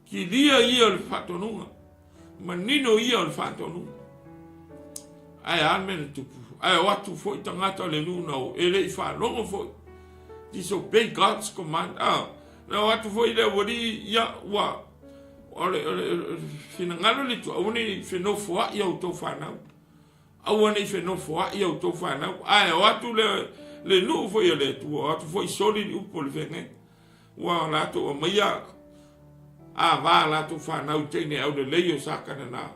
S1: Kilia ia o le faatonuga, manino ia o le faatonuga. Ae a le mea na tupu? Ae o atu foi tagata o le nuu na o, e le i faalogo foi. Disobey God's command. Ah, na o atu foi le aualii, ia, ua, O le, o le finagalo le Atua, aua ne i fenofoai a outou fanau. Aua ne i fenofoai a outou fanau. Ae o atu le, le nuu foi a le Atua, o atu foi soli le upu o le feagaiga. Ua latou aumaia ava a latou fanau i teine aulelei o sa Kanana.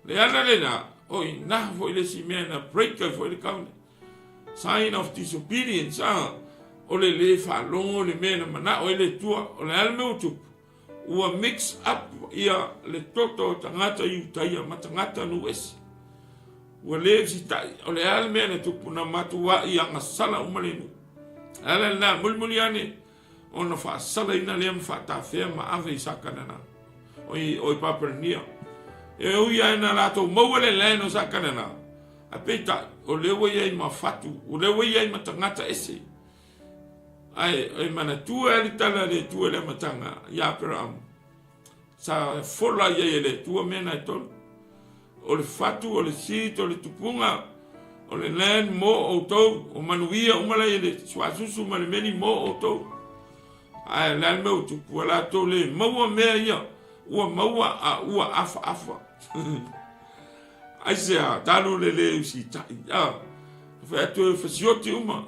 S1: Le ala lena, o ina foi le isi mea na break ai foi le covenant. Sign of disobedience, ah, o le le faalogo le mea na manao ai le Atua. O le a le mea ua tupu? Ua mix up ia le toto o tagata Iutaia ma tagata nuu ese. Ua le usitai, o le a le mea na tupu, na matuai agasala uma le nuu. Le ala lena, mulimuli ane ona faasalaina lea ma faatafea ma ave i Sakanana, o i, o i Papalania. E ui lava ina latou maua le land o Sakanana, ae peitai, o lea ua i ai ma fatu, o lea ua i ai ma tagata ese. Ae e manatua ai le tala a le Atua i le amataga ia Aperaamu, sa fola i ai e le Atua mea na e tolu, o le fatu, o le seed, o le tupuga, o le land mo outou, o manuia uma la i le suasusu ma le meli mo outou. Ae o le a le mea ua tupu, ua latou le maua mea ia, ua maua a ua afaafa. Aisea, talu le le usitai, a, fai atu e fasioti uma,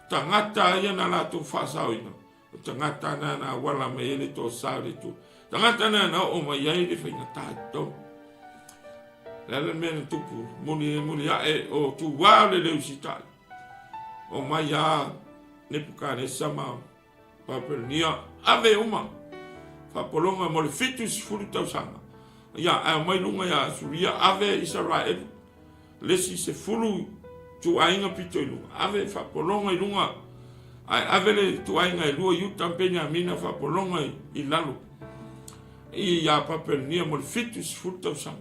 S1: Tagata ia na latou faasaoina, o tagata na na auala mai ai le toasa o le Atua. Tagata na na oo mai ai le faigata i totonu. Le ala le mea na tupu, muli muli ae o tuā o le le usitai. O mai a Nepukanesa ma Papelonia, ave uma faapologa mo le 70 tausaga. Ia, ae omai luga ia Asuria, ave Isaraelu, le isi sefulu ituaiga pito i luga, ave faapologa i luga, ae ave le ituaiga e lua Iuta ma Peniamina faapologa i lalo ia Papelonia mo le 70 tausaga.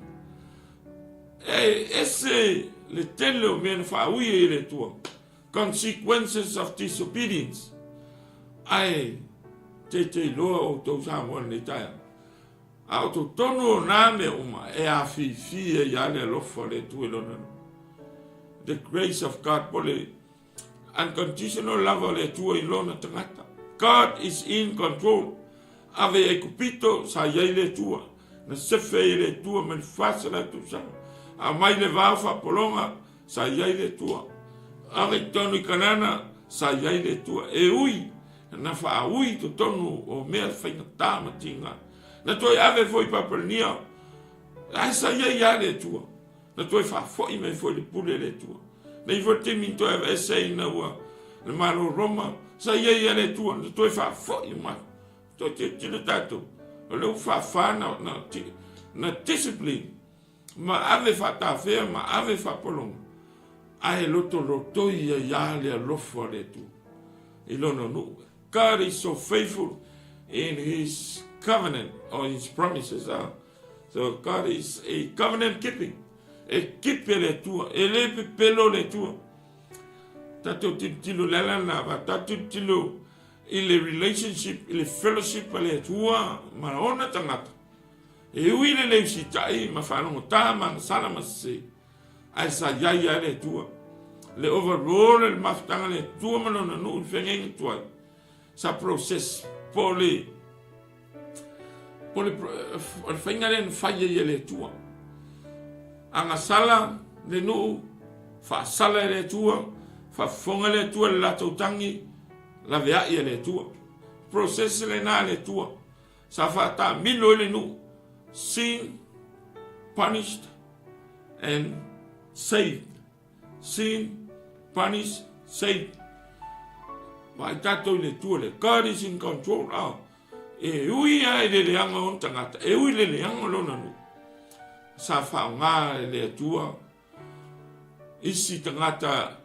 S1: E ese le tele o mea na faaui ai e le Atua. Consequences of disobedience. Ae teitei loa outou Samoa i lenei taeao. A o totonu o nā mea uma e afifi ai lava le alofa o le Atua i Lona nuu. The grace of God, po le unconditional love o le Atua i Lona tagata. God is in control. Ave i Aikupito, sa i ai le Atua. Na sefe ai e le Atua mai le 400 tausaga. Aumai le vao faapologa, Sa i ai le Atua. Ave i totonu i Kanana, sa i ai le Atua. E ui, na faaui i totonu o mea faigata ma tiga. Na toe ave foi i Papalania, ae sa i ai lava le Atua. Na toe faafoi mai foi le pule a le Atua. Na i ai foi le taimi na toe aveese ai ina ua le Malo o Roma, sa i ai lava le Atua, na toe faafoi mai. Toe tilotilo tatou, o lea ua faafa na, na, na discipline Ma ave faatafea ma ave faapologa, ae lotolotoi ai lava le alofa o le Atua i Lona nuu. God is so faithful in His covenant or His promises. Ah. So God is a covenant keeping. E kipe le Atua, e le pepelo le Atua. Tatou tilotilo le ala lena, va tatou tilotilo i le relationship, i le fellowship a le Atua ma ona tagata. E ui le le usitai ma faalogotā ma agasala ma sese, ae sa i ai lava le Atua. Le overall le mafutaga le Atua ma lona nuu i le feagaiga tuai, sa process po o le po le o le faiga lea na fai ai e le Atua. Agasala le nuu, faasala e le Atua, faafofoga le Atua i le latou tagi, laveai e le Atua. Process lena a le Atua. Sa faataamilo ai le nuu, sin, punished and saved. Sin, punished, saved. Vaai tatou i le Atua lea. God is in control. Ah. E ui lava i le leaga o ona tagata, e ui i le leaga o lona nuu, sa faaaoga e le Atua isi tagata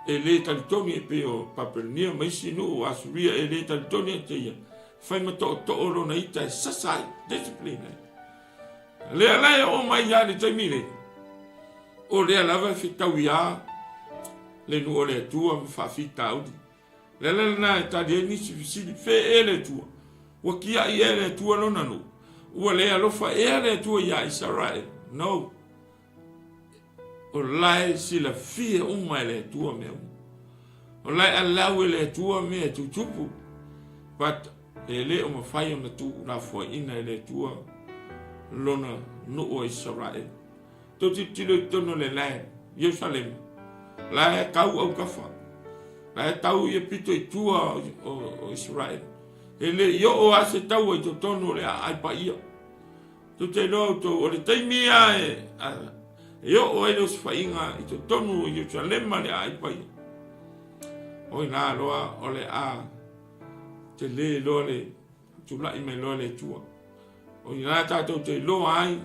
S1: e le talitonu e pei o Papelonia ma isi nuu o Asuria e le talitonu ia te ia, fai ma tootoo lona ita e sasa ai, discipline ai. Lea la e oo mai ia le taimi nei, o lea lava e fetaui a le nuu o le Atua ma faafitauli. Le ala lena e tali ai nisi fesili, Fea ea le Atua? Ua kiaʻi ea le Atua lona nuu? Ua le alofa ea le Atua iā Isaraele? No. O la e silafia uma e le Atua mea uma. O la e allow e le Atua mea e tutupu. But e le o mafai ona tuulafoaiina e le Atua lona nuu o Isaraele. Tou tilotilo i totonu o le land, Ierusalema, la e tau autafa, la e tau ia pito i tua o Israel. E le i oo lava se taua i totonu o le aai paia. Tou te iloa outou, o le taimi ia e, e oo ai le osofaiga i totonu o Ierusalema le aai paia. O ina loa o le a tele loa le tulai mai loa le Atua. O ina tatou te iloa ai,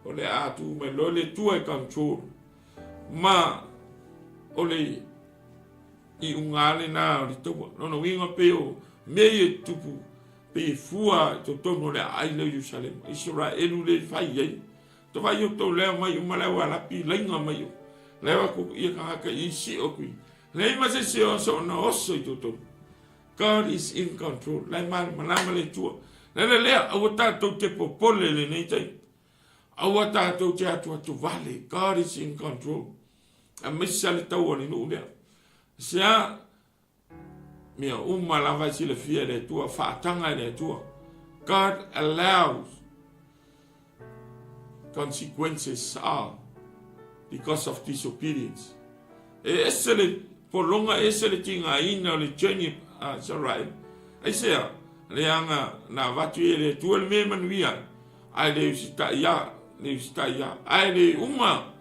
S1: o le a tu mai loa le Atua e control. Ma o le iuga lena o le taua. Lona uiga pei o mea ia e tutupu, pei e fua i totonu o le aai lea o Ierusalema. Isaraelu le fai ai. Tawai o tou lea mai uma lea walapi lainga mai o. Lea ku ia tagata i si o kui. Lei ma se se o so na oso i totonu. God is in control. La e malamalama le Atua. Le ala lea, aua tatou te popole i lenei taimi. Aua tatou te atuatu vale. God is in control. Aemaise le tau o le nuu lea. Sea, mea uma lava e silafia e le Atua, faataga e le Atua. God allows consequences are because of disobedience. E ese le pologa, e ese le tigaina o le journey a Israel. Aisea, leaga na avatu i e le Atua le mea e manuia ai, ae le usitai a, le usitai a, ae le uma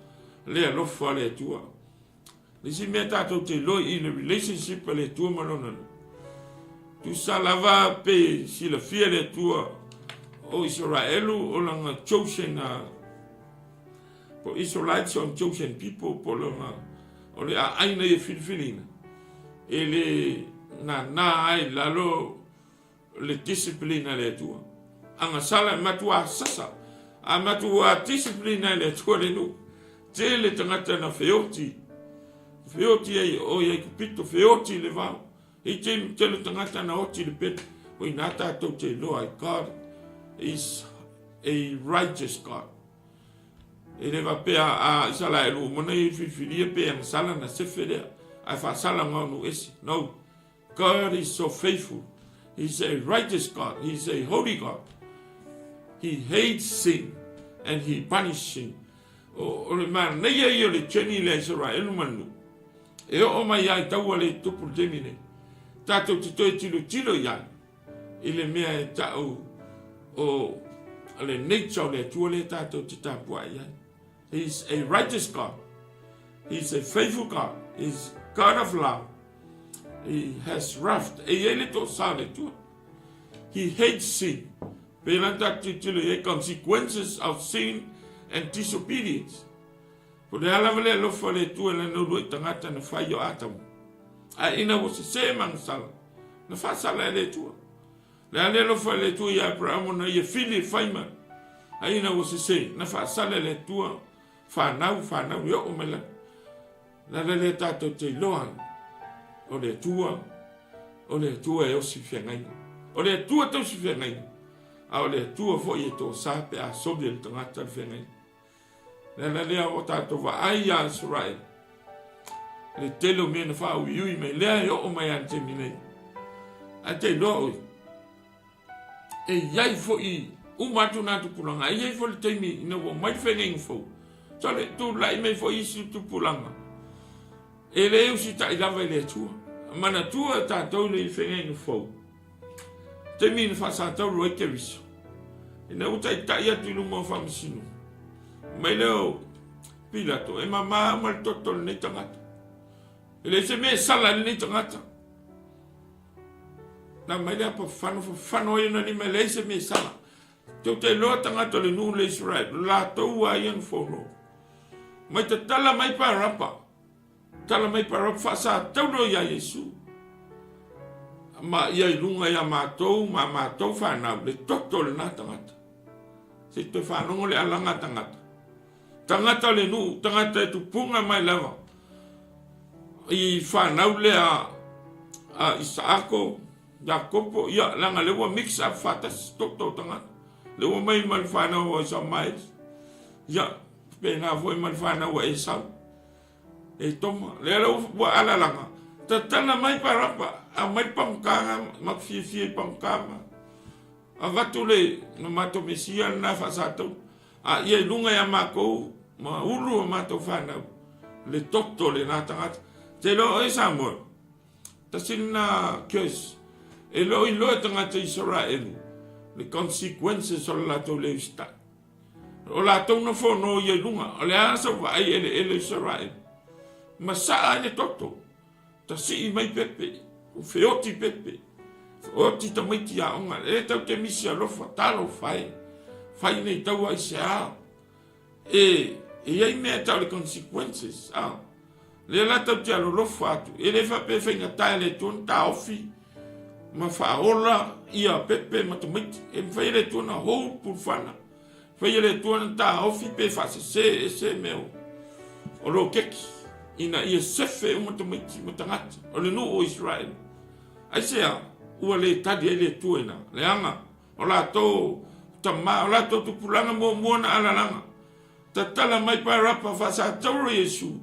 S1: le alofa o le Atua. Le isi mea tatou te iloa i le relationship a le Atua ma lona nuu. Tusa lava pe silafia le Atua o Isaraelu o lana chosen a po Israelites on chosen people po lona o le aai na ia filifiliina e le nānā ai lalo le discipline a le Atua. Agasala e matuā sasa, a matuā discipline ai le Atua le nuu. Tele tagata na feoti, feoti ai o i ai kupito, feoti le vao. E te tele tagata na oti le pele. O ina tātou te iloa ai, God is a righteous God. E le faapea a Isaraelu uma nei filifilia pe agasala na sefe lea, ae faasala ngau nu ese. No. God is so faithful. He's a righteous God. He's a holy God. He hates sin and he punishes sin. O, o le manaia ia o le journey le Israelu ma le nuu. E oo mai ai taua le tupu le taimi nei. Tātou te toe tilotilo i ai i le mea e ta'u o le nature o le Atua lea tātou te tapuai ai. He is a righteous God. He is a faithful God. He is God of love. He has wrath. E i ai le toʻasā o le Atua. He hates sin. Pēlā na tatou tilotilo i ai consequences of sin and disobedience. Po le a lava le alofa o le Atua i lana uluai tagata na fai o Atamu. Ae ina ua sesē ma agasala, na faasala e le Atua. Le a le alofa o le Atua iā Aperamo na ia fili e fai ma, ae ina ua sesē, na faasala e le Atua fanau, fanau e oo mai lana. Le ala lea tatou te iloa ai, o le Atua, o le Atua e osi feagaiga. O le Atua tausi feagaiga, a o le Atua foi e toasā pe a soli e le tagata le feagaiga. Le ala lea ua tatou vaai iā Isaraele, le tele o mea na faauiui mai lea e oo mai lava i le taimi nei. Ae te iloa oe, e i ai foi uma atu nā tupulaga, e i ai foi le taimi ina ua omai le feagaiga fou, sole, tulai mai foi isi tupulaga, e le usitai lava i le Atua. Manatua tatou le feagaiga fou, taimi na faasatauro ai Keriso, ina ua taitai atu i luma o faamasino, mai lea o Pilato, e mamā uma le toto o lenei tagata. E leai se mea e sala ai lenei tagata. Na aumai le apa fafano, fafano ai ona lima e leai se mea e sala. Tou te iloa tagata o le nuu le Israel, o latou a ia na fono. Mai tatala mai Parapa, tala mai Parapa faasataulo ia Iesu. Ma ia i luga ia matou ma matou fanau le toto o lena tagata. Se i toe faalogo le alaga a tagata. Tagata o le nuu, tagata e tupuga mai lava i fanau lea a Isaako, Iakopo, ia, leaga lea ua mix up faatasi toto o tagata. Lea ua mai ma le fanau a Isamaeli, ia, pena foi ma le fanau a Esau. E toma, lea la ua alalaga, tatala mai Parapa, aumai le pagutaga, ma fiafia i pagutaga. Avatu le na matou Mesia lena faasataua, a ia i luga ia matou ma ulu a matou fanau le toto o lena tagata. Te iloa oe Samoa, tasi lena curse, e le o iloa e tagata Isaraelu le consequences o le latou le usitai. O latou na fono ia i luga, o le a sau vaai eleele o Isaraelu, masaa ai le toto. Tasii mai pepe, ua feoti pepe, feoti tamaiti aoga, e tau te misi alofa, talofa e, fai nei taua aisea, e, e i ai mea e tau le consequences, a, lea la tau te alolofa atu, e le faapea e faigata e le Atua ona taofi ma faaola ia pepe ma tamaiti, e mafai e le Atua ona hold pulufana, Fai e le Atua na taofi pe faasese ese mea o loketi ina ia sefe uma tamaiti ma tagata o le nuu o Israel. Aisea ua le tali ai le Atua ina leaga o latou tama o latou tupulaga muamua na alalaga tatala mai Parapa faasatauro Iesu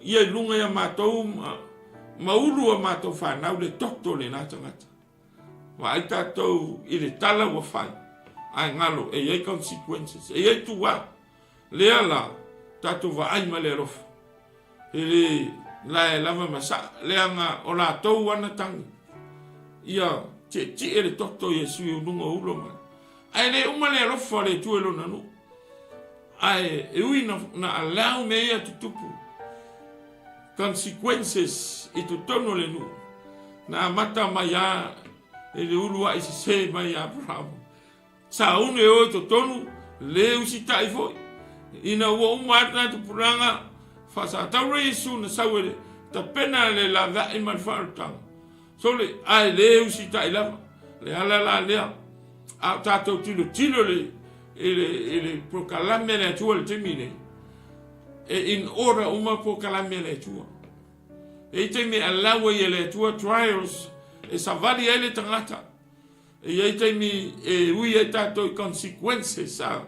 S1: ia i luga ia matou ma, ma ulu a matou fanau le toto o lena tagata. Vaai tatou i le tala ua fai, ae galo e i ai consequences, e i ai tuā. Lea la, tatou vaai ma le alofa. E le lae lava ma saa, leaga o latou ana tagi. Ia tietie le toto o Iesu i luga o ulo mai. Ae le uma le alofa o le Atua i lona nuu. Ae e ui na, na allow mea ia tutupu. Consequences i totonu o le nuu. Na amata mai a i le uluai sese mai ia Aperahama. Sauni e o i totonu, le usitai foi. Ina ua uma atu na tupulaga, faasatauro Iesu na sau e le tapena le laveai ma le faaolataga. Sole, ae le usitai lava. Le ala la lea, a o tatou tilotilo i le, i le polokalame a le Atua i le taimi nei, e in order uma polokalame a le Atua. E i ai taimi e allow ai e le Atua trials e savali ai le tagata. E i ai taimi e ui ai tatou i consequences a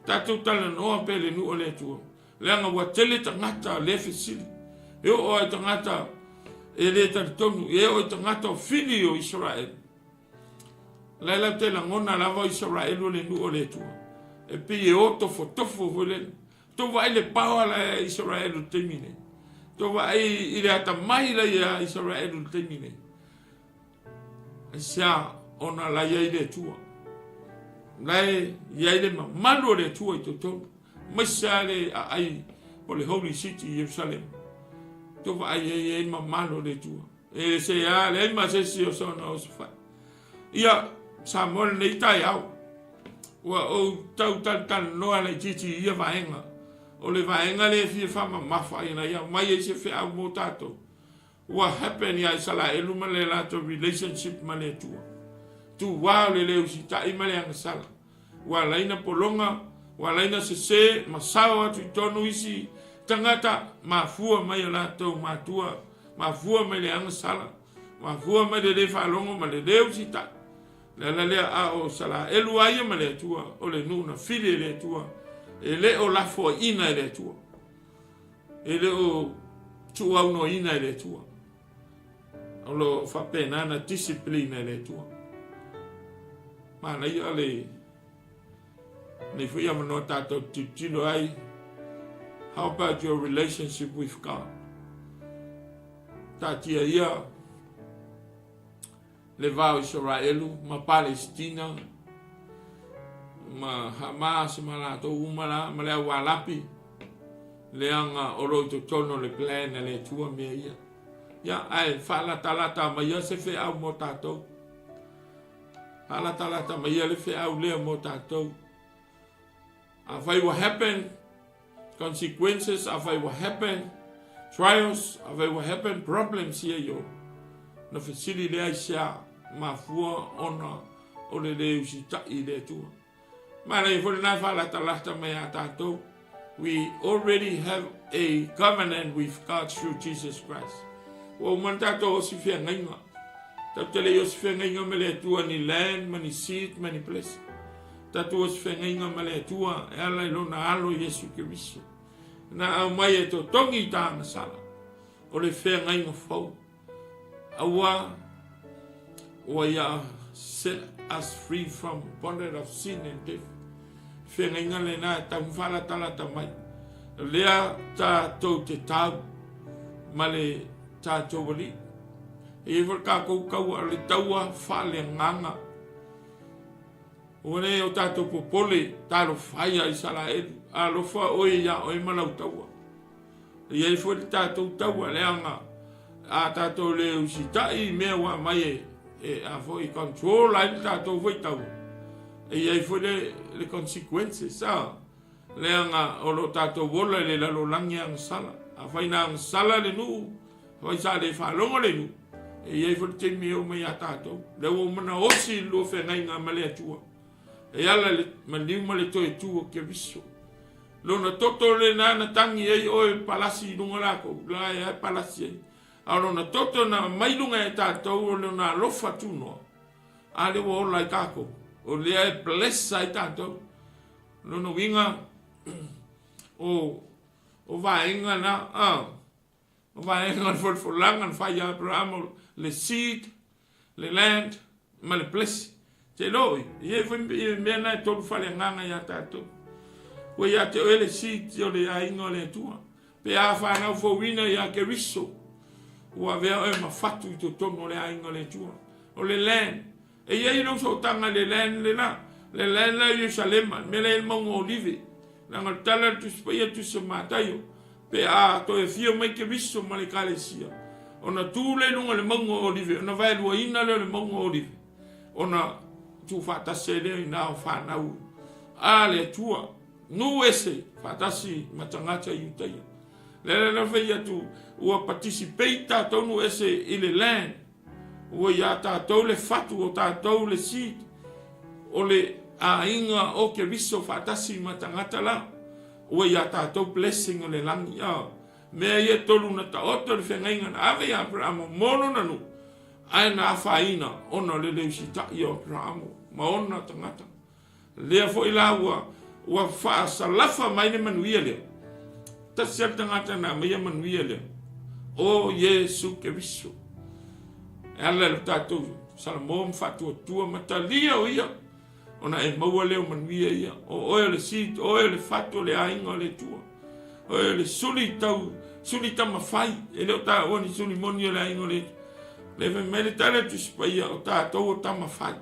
S1: tatou talanoa pea i le nuu o le Atua. Leaga ua tele tagata le fesili. E oo lava i tagata e le talitonu, e oo i tagata o fili o Isaraelu. La e latou te lagona lava o Isaraelu o le nuu o le Atua. E pei e o tofotofo foi lele. Tou vaai le power la e Isaraelu i le taimi nei. Tou vaai i le atamai la ia Isaraelu i le taimi nei. Aisea ona la i ai le Atua. La e i ai le mamalu o le Atua i totonu. Aemaise lava le aai o le Holy City i Ierusalema. Tou vaai ai e i ai le mamalu o le Atua. E se a, leai ma se isi o soona osofai. Ia, Samoa lenei taeao, ua ou tau talatalanoa laitiiti i ia vaega. O le vaega lea e fia faamamafa ina ia aumai ai se feau mo tatou. Ua happen ia Isalaelu ma le latou relationship ma le Atua. Tuā o le le usitai ma le agasala. Ua alaina pologa, ua alaina sese ma sao atu i tonu isi tagata, mafua mai o latou matua, mafua mai le agasala, mafua mai le le faalogo ma le le usitai. Le ala lea a o Isalaelu a ia ma le Atua, o le nuu na fili e le Atua, e le o lafoaiina e le Atua. E le o tuuaunoaina e le Atua. O lo o faapena na discipline e le Atua. Manaia le nei foi avanoa tatou tilotilo ai. How about your relationship with God? Taatia ia le va o Isaraelu ma Palesitina ma Hamas ma latou uma la ma le au Alapi leaga o lo o i totonu o le plan a le Atua mea ia. Ia, ae faalatalata mai ia se feau mo tatou. Faalatalata mai ia le feau lea mo tatou. Afai ua happen consequences, afai ua happen trials, afai ua happen problems ia i o, na fesili lea i sea mafua ona o le le usitai i le Atua. Manaia foi lena faalatalata mai a tatou. We already have a covenant with God through Jesus Christ. Ua uma na tatou osi feagaiga. Tatou te le i osi feagaiga ma le Atua ni land, ma ni seed, ma ni blessing. Tatou osi feagaiga ma le Atua e ala i lona alo Iesu Keriso. Na aumai e totogi i ta agasala o le feagaiga fou. Aua ua ia set us free from bondage of sin and death. Feagaiga lena e tau faalatalata mai. Lea tatou te tau ma le tatou alii. E i ai foi le tatou taua, o le taua faaleagaga. Ua le o tatou popole, talofa ia Isaraelu, alofa oe ia oe ma lau taua. E i ai foi le tatou taua, leaga a tatou le usitai i mea ua aumai e, e a foi control ai le tatou foi taua, e i ai foi le, le consequences, a, leaga o lo tatou ola i le lalolagi agasala. Afai na agasala le nuu, afai sa le faalogo le nuu, e i ai foi le taimi e oo mai ia tatou. Lea ua uma ona osi le lua feagaiga ma le Atua. E ala i le maliu ma le toe tu o Keriso. Lona toto lena na tangi ai oe palasi i luga lakou, la e ae palasi ai. A o lona toto na aumai luga e tatou o lona alofa tunoa, a lea ua ola ai takou. O lea e bless ai tatou. Lona uiga, o, o vaega na, a, o vaega o le folafolaga na fai ia Aperahama, le seed, le land ma le blessing. Te iloa oi, e i ai foi mea na e tolu faaleagaga ia tatou. Ua ia te oe le seed o le aiga o le Atua. Pe a fanau fouina ia Keriso, ua avea oe ma fatu i totonu o le aiga o le Atua. O le land, e i ai lou sootaga i le land lena, le land la i Ierusalema, le mea la e i ai le mauga o Olive. Leaga o le tala a le Tusi Paia, Tusi o Mataio, pe a toe afio mai Keriso ma le Ekalesia, ona tu lea i luga o le mauga o Olive, ona vaeluaina lea o le mauga o Olive, ona tuufaatasi ai lea i ina o fanau a le Atua, nuu ese faatasi ma tagata Iutaia. Le la fai atu, ua participate tatou nuu ese i le land, Ua iā tatou le fatu o tatou le seed o le aiga o Keriso faatasi ma tagata la. Ua iā tatou blessing o le lagi. A mea ia tolu na taoto le feagaiga na ave ia Aperamo mo lona nuu, ae na afaina ona o le le usitai o Aperamo ma ona tagata. Lea foi la ua, ua faasalafa mai le manuia lea. Tasi lava le tagata na aumaia manuia lea, o Iesu Keriso. E ala i lo tatou Salamo ma faatuatua ma talia o ia, ona e maua lea o manuia ia. O oe o le seed, o oe o le fatu o le aiga o le Atua. O oe o le suli tau, suli tamafai, e le o taua ni suli moni o le aiga o le Atua. Le fai mai le tala Tusi Paia, o tatou o tamafai.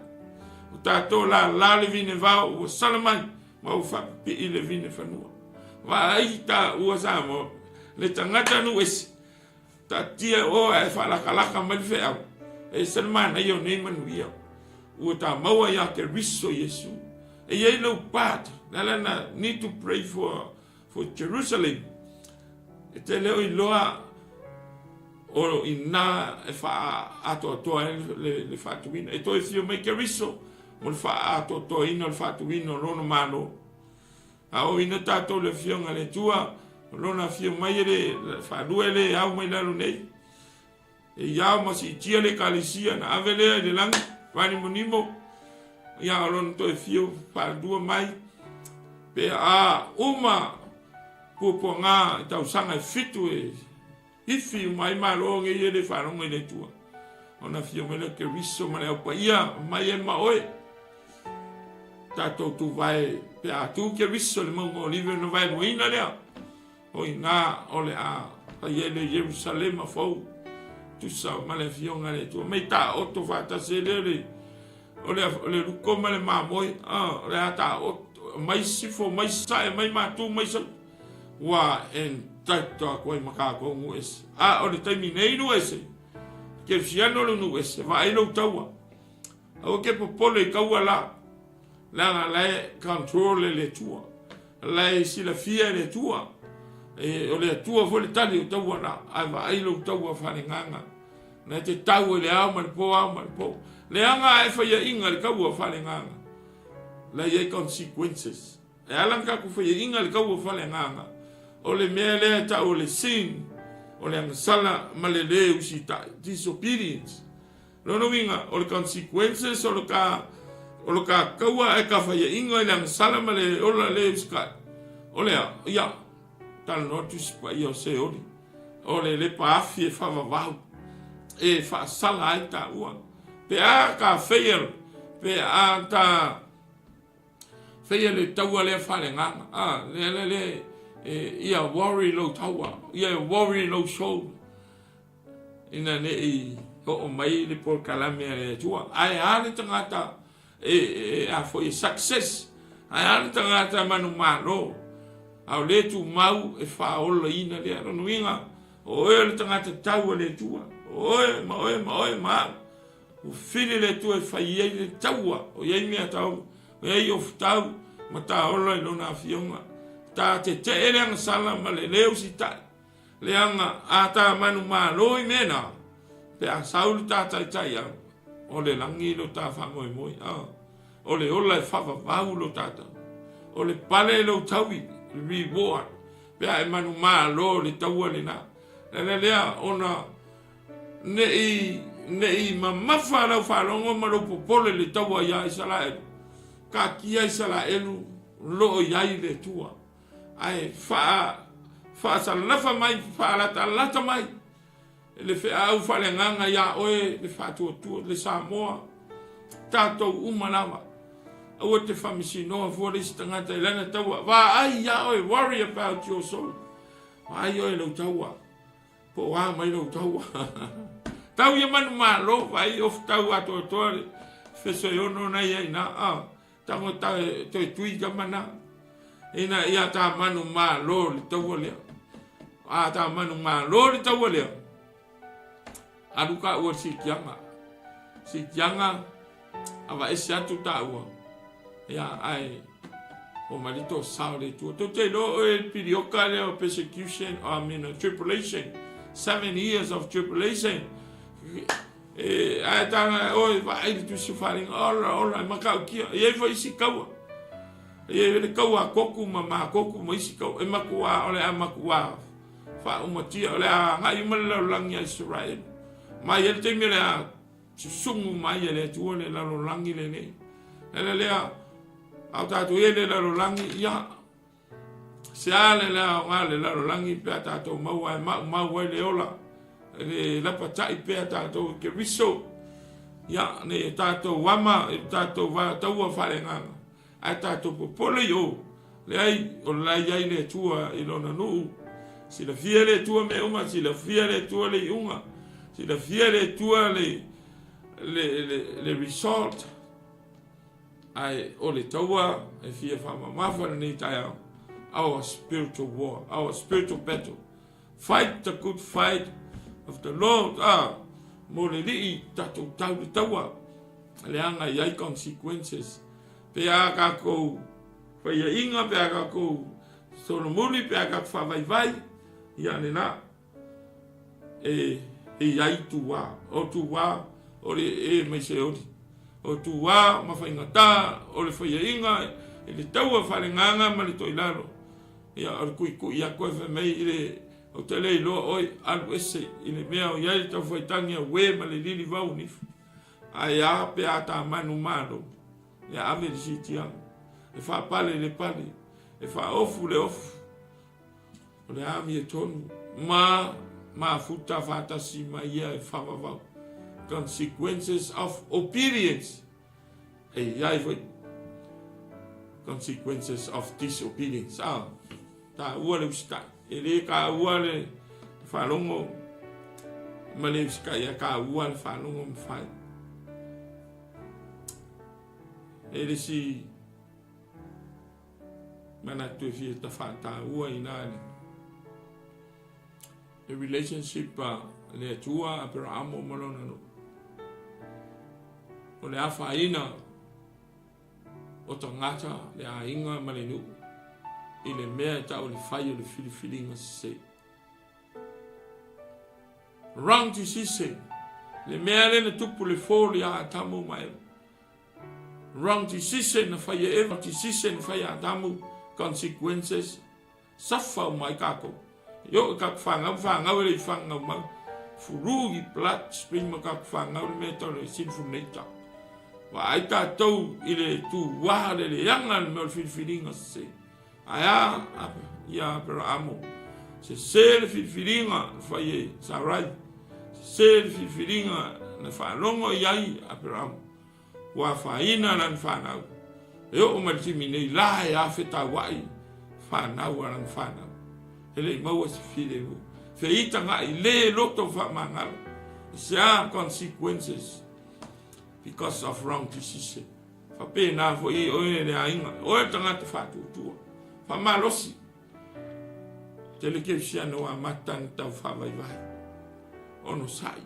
S1: O tatou lala le vine vao ua sala mai ma ua faapipii le vine fanua. Vaai taua Samoa, le tagata nuu ese, taatia o ae faalakalaka mai le feau, e ese le manaia o nei manuia. Ua ta maua ia Keriso Iesu. E i ai lou part, le ala na need to pray for for Jerusalem. E te le o iloa o ina e faaatoatoa ai le, le faatuina. E toe fio mai Keriso mo le faaatoatoaina o le faatuina o lona Malo. A o ina tatou le afioga le Atua, o lona afio mai e le faalua e le au mai lalo nei. E iao ma siitia le Ekalesia na ave lea i le lagi, faanimonimo, ia o lona toe fio faalua mai, pe a uma puapuaga i tausaga e fitu e hifi uma ai Malo nei e le faalogo i le Atua. Ona afio mai lea Keriso ma le au paia mai e ma oe. Tatou tuvae pe a tu Keriso i le mauga o Olive ona vaeluaina lea. O ina o le a fai ai le Ierusalema fou, tusa ma le afioga a le Atua. Mai taoto faatasi ai lea le, o le, o le luko ma le mamoe, ah, o le a taoto, mai sifo, mai sae, mai matu, mai sau. Ua entitled atu ai ma kākou nuu ese. A o le taimi nei nuu ese, kerisiano le nuu ese, vaai lou taua. Aua ke popole i kaua la, leaga la e control e le Atua. La e silafia e le Atua. E, o le Atua foi le tali o taua la, ae vaai lou taua faaleagaga. Na e te tau e le ao ma le po, ao ma le po. Leaga a e faiaʻiga i le kaua faaleagaga, la e i ai consequences. E ala ona tatou faiaʻiga i le kaua faaleagaga, o le mea lea e tau o le sin, o le agasala ma le lē usitai, disobedience. Lona uiga, o le consequences o le ka o le ka kaua ae ka faiaʻiga i le agasala ma le ola lē usitai, o le a? Ia, talanoa le Tusi Paia o Seoli, o le lepa afi e faavavau e faasala ai taua. Pe a ka fail, pe a ta Whaia le taua lea faaleagaga. Ah, le le le e, ia worry lou taua, ia worry lou soul. Ina ne i oo mai le polokalame a le Atua. Ae a le tagata e, e, a foi e success. Ae a le tagata manumalo. A o le tumau e faaolaina lea. Lona uiga, o oe o le tagata tau a le Atua. O oe ma oe ma oe ma au. Ua fili le Atua e fai ai le taua o i ai mea tau, o i ai ofutau ma taola i lona afioga. Ta tetee le agasala ma le lē usitai, leaga a ta manumalo i mea na, pe a sau le ta taitai au, o le lagi lo ta faamoemoe, a o le ola e faavavau lo ta tau. O le pale i lou taui, reward, pe a e manumalo le taua lena. Le ala lea ona Ne i, ne i mamafa lau faalogo ma lou popole i le taua iā Isaraelu, taatia Isaraelu lo o i ai le Atua, ae faa, faasalafa mai, faalatalata mai le feau faaleagaga iā oe le faatuatua, le Samoa, tatou uma lava. Aua te faamasinoa fua le isi tagata i lana taua. Vaai iā oe, worry about your soul. Vaai oe i lou taua. Po o a mai lou taua. Tau ia manumalo, vai ofu tau atoatoa le feso e ono na ia ina. Ah, tango ta toe tui ka mana. Ina ia ta manumalo le taua lea. A ta manumalo le taua lea. Alu ka ua sikianga. Sikianga Avaese atu taua, ia, ae o mai le tosa o le Atua. Tou te iloa oe le pilioka lea o persecution, I mean, tribulation, 7 years of tribulation. E, ae tanga oe vaai le tusi faaliga, ola, ola, e matautia. E i ai foi isi kaua. E i ai le kaua a Koku ma Makoku ma isi kaua. E matua, o le a matua faaumatia, o le a agai uma le lalolagi a Israel. Ma i ai le taimi o le a Susugu mai e le Atua le lalolagi lenei. Le ala lea, a o tatou i ai le lalolagi, ia, se a le aoga le lalolagi pe a tatou maua e maumau ai le ola, le lapatai pea tatou i Keriso, ia, nei e tatou ama i le tatou taua faaleagaga. Ae tatou popole i o, leai, o la e i ai le Atua i Lona nuu. Silafia le Atua mea uma, silafia le Atua le iuga, silafia le Atua le, le, le, le result. Ae o le taua e fia faamamafa lenei taeao, our spiritual war, our spiritual battle. Fight the good fight of the Lord, ah, mo le lii tatou tau le taua, leaga i ai consequences. Pe a kakou faiainga, pe a kakou solomuli, pe a kakou faavaivai, ia lena, e, e i ai tuā. O tuā, o le e mai Seoli. O tuā ma faigata, o le faiainga, i le taua faalegaga ma le toilalo. Ia, o le kuikui atu e fai mai i le, ou te le iloa oe, alu ese i le mea o i ai le taufaitagi a uē ma le lili vau nifu. Ae a pe a tā manu malo, ia ave le siitiaga, e faapale le pale, e faaofu le ofu, o le amiotonu ma mafuta faatasi ma ia e faavavau. Consequences of obedience. E i ai foi consequences of disobedience. Ah, taua le usitai. E le taua le faalogo ma le usitai, a taua le faalogo ma fai. E le si manatu e fia tawhaataua i nā le le relationship a le Atua Aperahamo ma lona nuu. O le afaina o tagata, le aiga ma le nuu i le mea e tau o le fai o le filifiliga sese. Wrong decision. Le mea lea na tupu le fall ia Atamu ma Eva. Wrong decision na fai e Eva, decision na fai e Atamu, consequences Suffer uma ai kākou. E oo i kākou whānau, whānau e le i whānau mau. Furu i blood stream o kākou whānau le mea tau le sinful nature. Wa ai tātou i le tūwā le leanga le mea o le filifiliga sese. Ae a, ia Aperaamo, sese le filifiliga na fai e Sarai, sese le filifiliga na faalogo i ai Aperaamo. Ua afaina lana fanau. E oo mai le taimi nei la e afetauai fanau a lana fanau. E le i maua se filemu. Feitagaʻi le loto faamagalo. Se a consequences because of wrong decision. Faapena foi oe le aiga, oe le tagata faatuatua. Faamalosi. Tele kerisiano ua amata ona tau faavaivai. Onosai.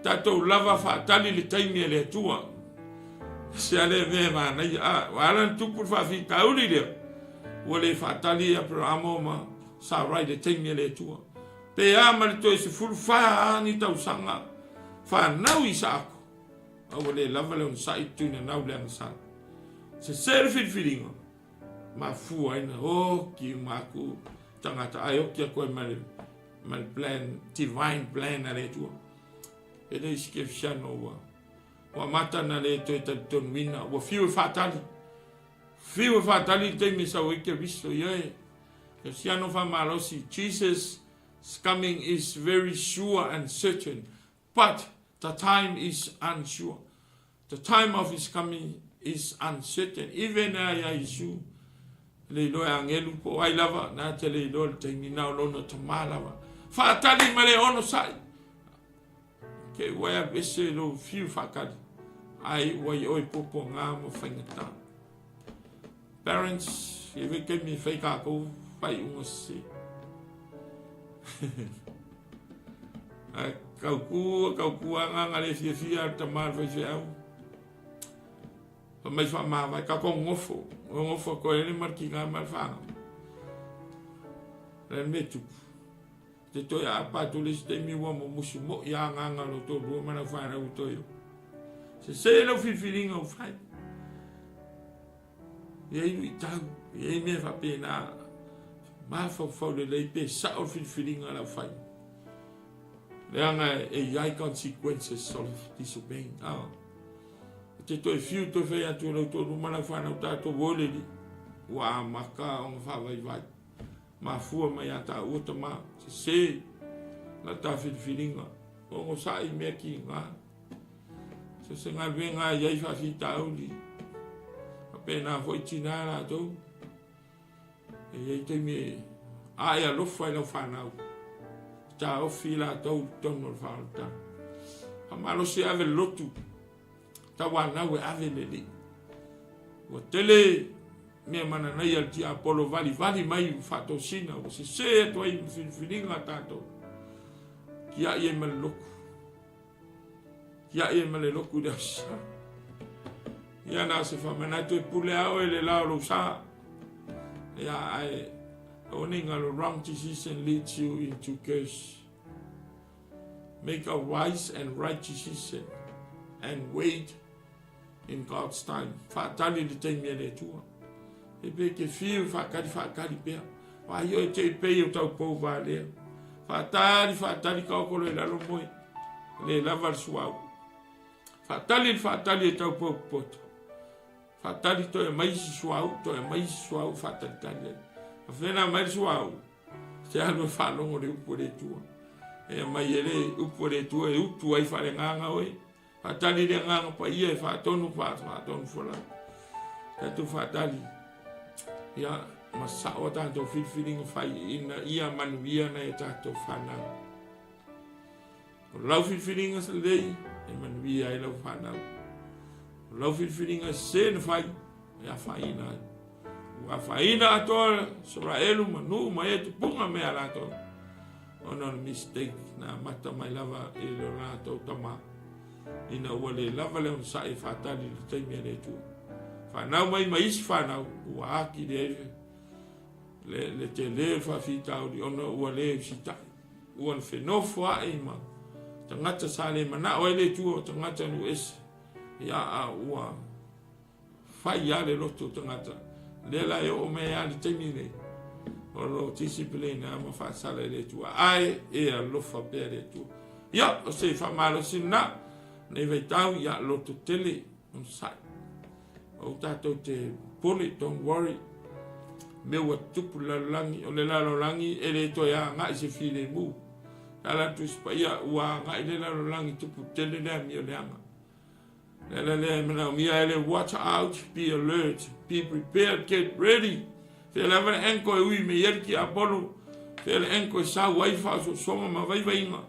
S1: Tatou lava faatali le taimi a le Atua. Se a lea mea e manaia. A, ua ala ona tupu le faafitauli lea. Ua le faatali Aperahama ma Sarai le taimi a le Atua. Pe a ma le toe 14 ni tausaga fanau Isaako, a ua le lava le onosai tuinanau le agasala. Sese le filifiliga, mafua ai na oki uma aku tagata ae oki aku ai ma le ma le plan divine plan a le Atua. E le isi kerisiano ua ua amata na le toe talitonuina ua fiu e faatali fiu e faatali le taimi e sau ai Keriso ioe. Kerisiano faamalosi Jesus coming is very sure and certain but the time is unsure. The time of his coming is uncertain. Even a ia Isu, le iloa e agelu po o ai lava, na te le iloa le taimi na o lona tama lava. Faatali ma le onosai. Ke ua e alu ese lou fiu faatali. Ai ua i oe puapuaga ma faigata. Parents, e wei taimi e whai kākou whaiunga sese. Ai, kau kua, kau kua nganga le fiafia le tama le faifeau. Fa mai whaamāwai, ka ko ngofo. O ngofo ko ere mar ki ngā mar whānau. Le me tupu. Te toe apa atu le isi taimi ua mumusu moʻi a agaga o lou toalua ma lau fanau i toe o. Sese lau filifiliga ua fai. E i ai luitau, e i ai mea faapena. Mafaufau lelei pe sao le filifiliga lau fai. Leaga e i ai consequences of disobeying. Ah. E te toe fiu toe fai atu e lau toalua ma lau fanau tatou o le alii. Ua amata ona faavaivai. Mafua mai a tāua tama, sese la tā filifiliga, onosai i mea kīgā. So se galuega e i ai faafitauli, faapena foi tinā latou, e i ai taimi e ae alofa i lau fanau, taofi i latou i totonu o le faaolataga. Faamalosi e ave le lotu, tauanau e ave le alii. Ua tele mea mananaia le tiapolo valivali mai ua faatosina, ua sese atu ai ma filifiliga a tatou. Tiai ai ma le loku. Tiai ai ma le loku i le aso sa. Ia na o se faamanatu e pule a oe le la o lou sa. Ia ae aua ne i galo wrong decision leads you into curse. Make a wise and right decision and wait in God's time. Faatali le taimi a le Atua. E pe ke fiu faatali faatali pea. Wai oe te i pei o tau pou valea. Faatali faatali ka oko loe lalo moe. Le lava le suau. Faatali le faatali e tau pou poto. Faatali toe mai isi suau, toe mai isi suau faatalitali ai. A whena mai le suau, te alu e faalogo le upu a le Atua. E aumai e le upu a le Atua e utu ai faaleagaga oe. Faatali le Agaga Paia e faatonu faatonu folau. Tatou faatali ia ma sao a tatou filifiliga fai ina ia manuia nai a tatou fanau. O lau filifiliga lelei e manuia ai lau fanau. O lau filifiliga sese na fai e afaina ai. Ua afaina atoa Israelu ma nuu ma e tupuga me a latou. Ona o le mistake na amata mai lava i lo latou tama. Ina ua le lava le onosai e faatali i le taimi a le Atua. Fanau mai ma isi fanau, ua atili ai le tele o le faafitauli ona ua le usitai. Ua fenofoai ma tagata sa le manao ai le Atua o tagata nuu ese. Ia, a ua fai lava le loto o tagata. Lea la e oo mai lava le taimi nei, o lo o discipline lava ma faasala e le Atua, ae e alofa pea le Atua. Ia, o se faamalosi lena, nei vaitau, ia, loto tele, onosai. Aua tatou te popole, don't worry. Mea ua tutupu le lalolagi, o le lalolagi e le toe agai se filemu. E ala le Tusi Paia, ua agai le lalolagi tupu tele le amio leaga. Le ala lea e manaomia ai le watch out, be alert, be prepared, get ready. Fea lava le anchor e ui mai ai le tiapolo, fea le anchor e sau ai faaosoosoga ma vaivaiga.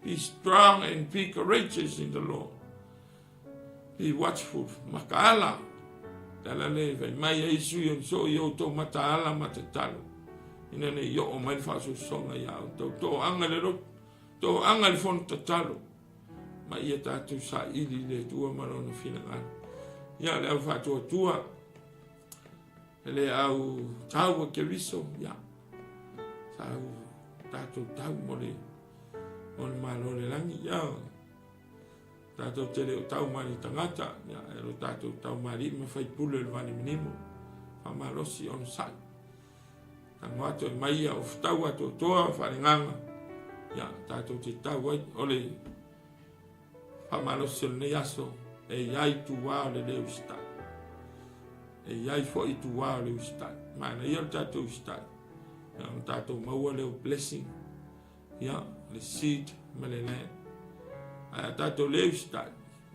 S1: Be strong and be courageous in the Lord. Be watchful, mataala. Le ala lea e fai mai ai sui o soo i outou mataala ma tatalo. Ina ne i oo mai le faaosoosoga ia outou. Toaga le loto, toaga le fono tatalo. Ma ia tatou saili i le Atua ma Lona finagalo. Ia, le au faatuatua, le au tau a Keriso, ia, sa au tatou tau mo le, mo le malo le lagi, ia, tatou te le o tau ma le tagata, ia, e lo tatou tau ma alii ma faipule o le vanimonimo, faamalosi onosai. Tago atu e mai ia o fetau atoatoa faalegaga, ia, tatou te tau ai, o le faamalosi o lenei aso, e i ai tuā o le le usitai. E i ai foi tuā o le usitai. Manaia le tatou usitai. Ia, ona tatou maua lea o blessing, ia, le seed ma le land. Ae a tatou le usitai,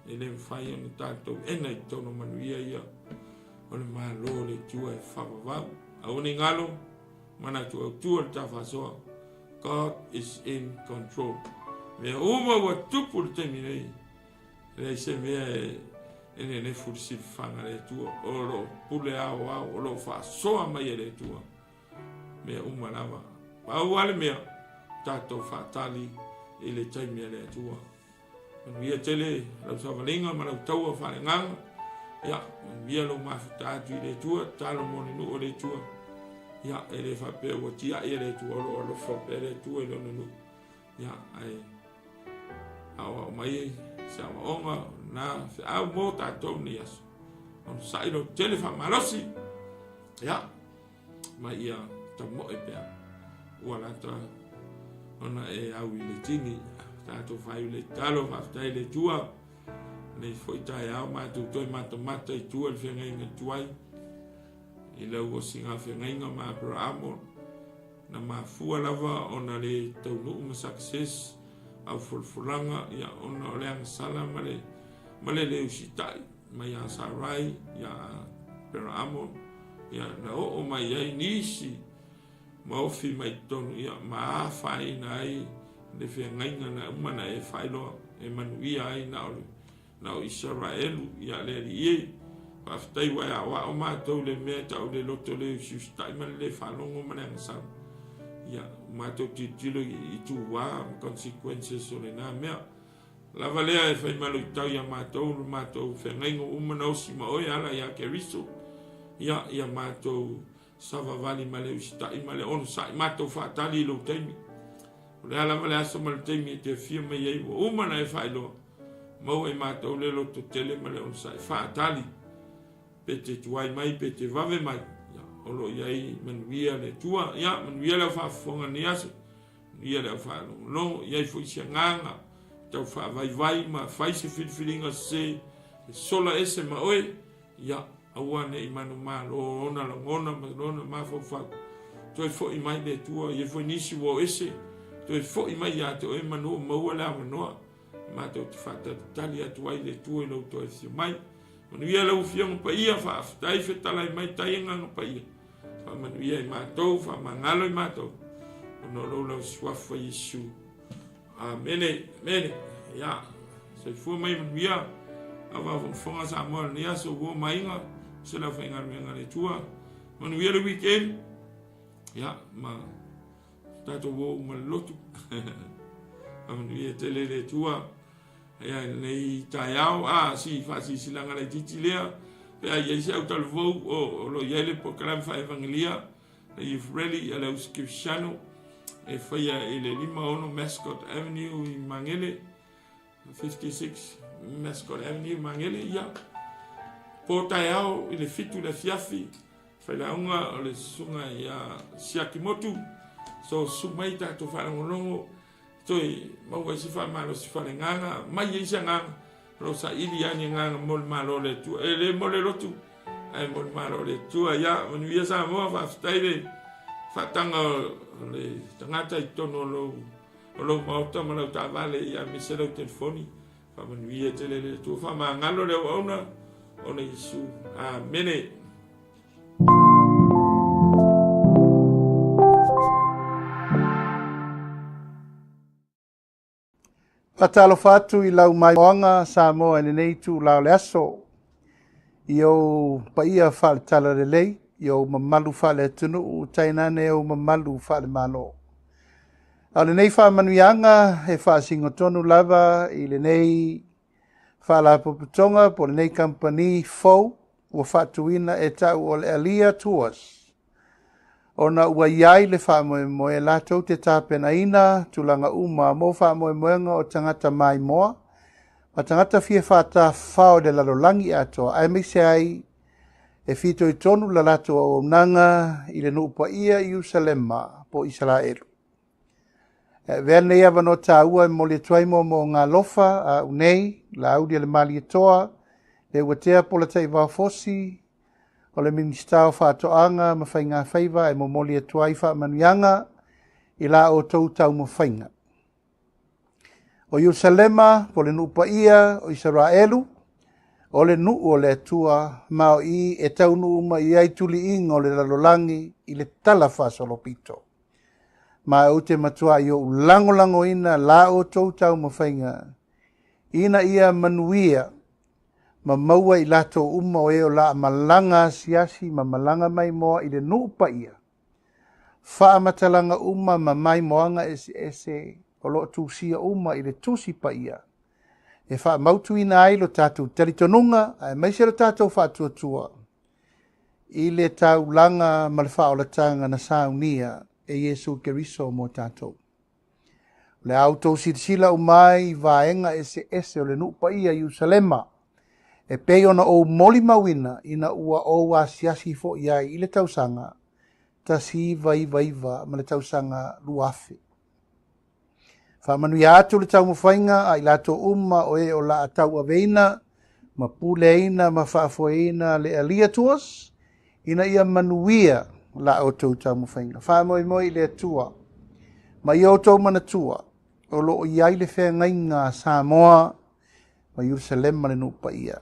S1: e le mafai ona tatou ena i totonu o manuia ia o le Malo o le Atua e faavavau. Aua ne i galo, manatu autu o le tafaasoa, God is in control. Mea uma ua tupu le taimi nei, e leai se mea e, e nenefu le silafaga a le Atua, o lo o pule aoao, o lo o faasoa mai e le Atua. Mea uma lava. Pau lava le mea, tatou faatali i le taimi a le Atua. Manuia tele lau savaliga ma lau taua faaleagaga. Ia, manuia lou mafuta atu i le Atua, tatalo mo le nuu o le Atua. Ia, e le faapea ua tiai e le Atua, o lo o alofa pea le Atua i lona nuu. Ia, ae aoao mai se aoaoga na feau mo tatou nei aso. Onosai lou tele faamalosi. Ia, ma ia tamoe pea ua lata ona e au i le tini. Tatou faaiu le tatalo, faafetai i le Atua. Nei foi taeao matou toe matamata i tua i le feagaiga tuai i lau osiga feagaiga ma Aperahamo na mafua lava ona le taunuu ma success au folafolaga ia ona o le agasala ma le ma le le usitai mai ia Sarai, ia Aperahamo, ia na oo mai ai nisi ma ofi mai totonu, ia ma afaina ai le feagaiga na uma na e faailoa e manuia ai na o, na o Isaraelu, ia le Alii e. Faafetai ua e aoao matou le mea e tau le loto le usiusitai ma le le faalogo ma le agasala. Ia, matou tilotilo i tuā ma consequences o lena mea. Lava lea e fai maluitau ia matou lo matou feagaiga ua uma ona osi ma oe ala ia Keriso, ia, ia matou savavali ma le usitai ma le onosai, matou faatali i lou taimi. O le a lava le aso ma le taimi e te afio mai ai, ua uma ona e faailoa, maua i matou le loto tele ma le onosai, faatali, pe te tuai mai, pe te vave mai, ia, o lo o i ai manuia le Atua, ia, manuia le au faafofoga i lenei aso. Ia le au faalogologo, i ai foi se agaga tau faavaivai ma fai se filifiliga sese e sola ese ma oe, ia, aua ne i manumalo ona lagona ma lona mafaufau. Toe foi mai le Atua, i ai foi nisi ua o ese, toe foi mai ia te oe manu o maua le avanoa, matou te faatalitali atu ai le Atua i lou toe afio mai. Manuia lau Afioga Paia, faafetai fetalai mai tai Agaga Paia. Faamanuia i matou, faamagalo i matou, ona o lou lau suafa Iesu. Amene, amene. Ia, soifua mai manuia. Au faafogafoga Samoa lenei aso, uo ma aiga, se lau faigaluega le Atua. Manuia le weekend. Ia, ma tatou uo uma le lotu. Faamanuia tele le Atua. Ia, i lenei taeao, a, si faasilasilaga laitiiti lea, pe a i ai se autalavou o, o lo o i ai le polokalame faa-evangelia, le Youth Rally a le Ausi Kerisiano, e faia i le 56 Mascot Avenue i Magele, 56 Mascot Avenue i Magele, ia, po taeao i le 7 i le afiafi, failauga o le susuga ia Siakimotu, so susu mai tatou faalogologo, Toe maua ai se faamalosi faleagaga, mai ai se agaga, o lo o saili lava ni agaga mo le Malo o le Atua. E le mo le lotu, ae mo le Malo o le Atua. Ia, manuia Samoa, faafetai le faataga o le tagata i totonu o lou, o lou maota ma lau taavale, ia aemaise lau telefoni. Faamanuia tele le Atua, faamagalo le auauna ona Iesu. Amene.
S2: Faatalofa atu i lau maimoaga Samoa i lenei itula o le aso, i ou paia faale-talalelei, i ou mamalu faale-atunuu, tainane ou mamalu faale-Malo. A o lenei faamanuiaga e faasinotonu lava i lenei Faalapotopotoga po o lenei kamupani fou ua faatuina e ta'u o le Alia Tours, ona ua i ai le faamoemoe latou te tapenaina tulaga uma mo faamoemoega o tagata maimoa ma tagata fia faatafafao i le lalolagi atoa, aemaise ai e fitoitonu la latou auaunaga i le nuu paia i Ierusalema po o Isaraelu. E avea lenei avanoa taua e momoli atu ai moomooga alofa a au nei, Laaulialemalietoa, Leuatea Polataivao Fosi, o le Minisita o Faatoaga ma Faigafaiva e momoli atu ai faamanuiaga i la outou taumafaiga. O Ierusalema, po o le nuu paia o Isaraelu, o le nuu o le Atua, ma o i e taunuu mai ai tuliiga o le lalolagi i le tala faasolopito. Ma ou te matuai ou lagolagoina la outou taumafaiga, ina ia manuia ma maua i latou uma o e o la malaga asiasi ma malaga maimoa i le nuu paia, faamatalaga uma ma maimoaga eseese o lo o tusia uma i le Tusi Paia, e faamautuina ai lo tatou talitonuga aemaise lo tatou faatuatua i le taulaga ma le faaolataga na saunia e Iesu Keriso mo tatou. O le a outou silasila uma ai i vaega eseese o le nuu paia i Ierusalema, e pei ona ou molimauina ina ua ou asiasi foi ai i le tausaga 1999 ma le tausaga 2000. Faamanuia atu le taumafaiga a i latou uma o e o la a tauaveina ma puleaina ma faafoeina le Alia Tours, ina ia manuia la outou taumafaiga. Faamoemoe i le Atua ma ia outou manatua o lo o i ai le feagaiga a Samoa ma Ierusalema le nuu paia.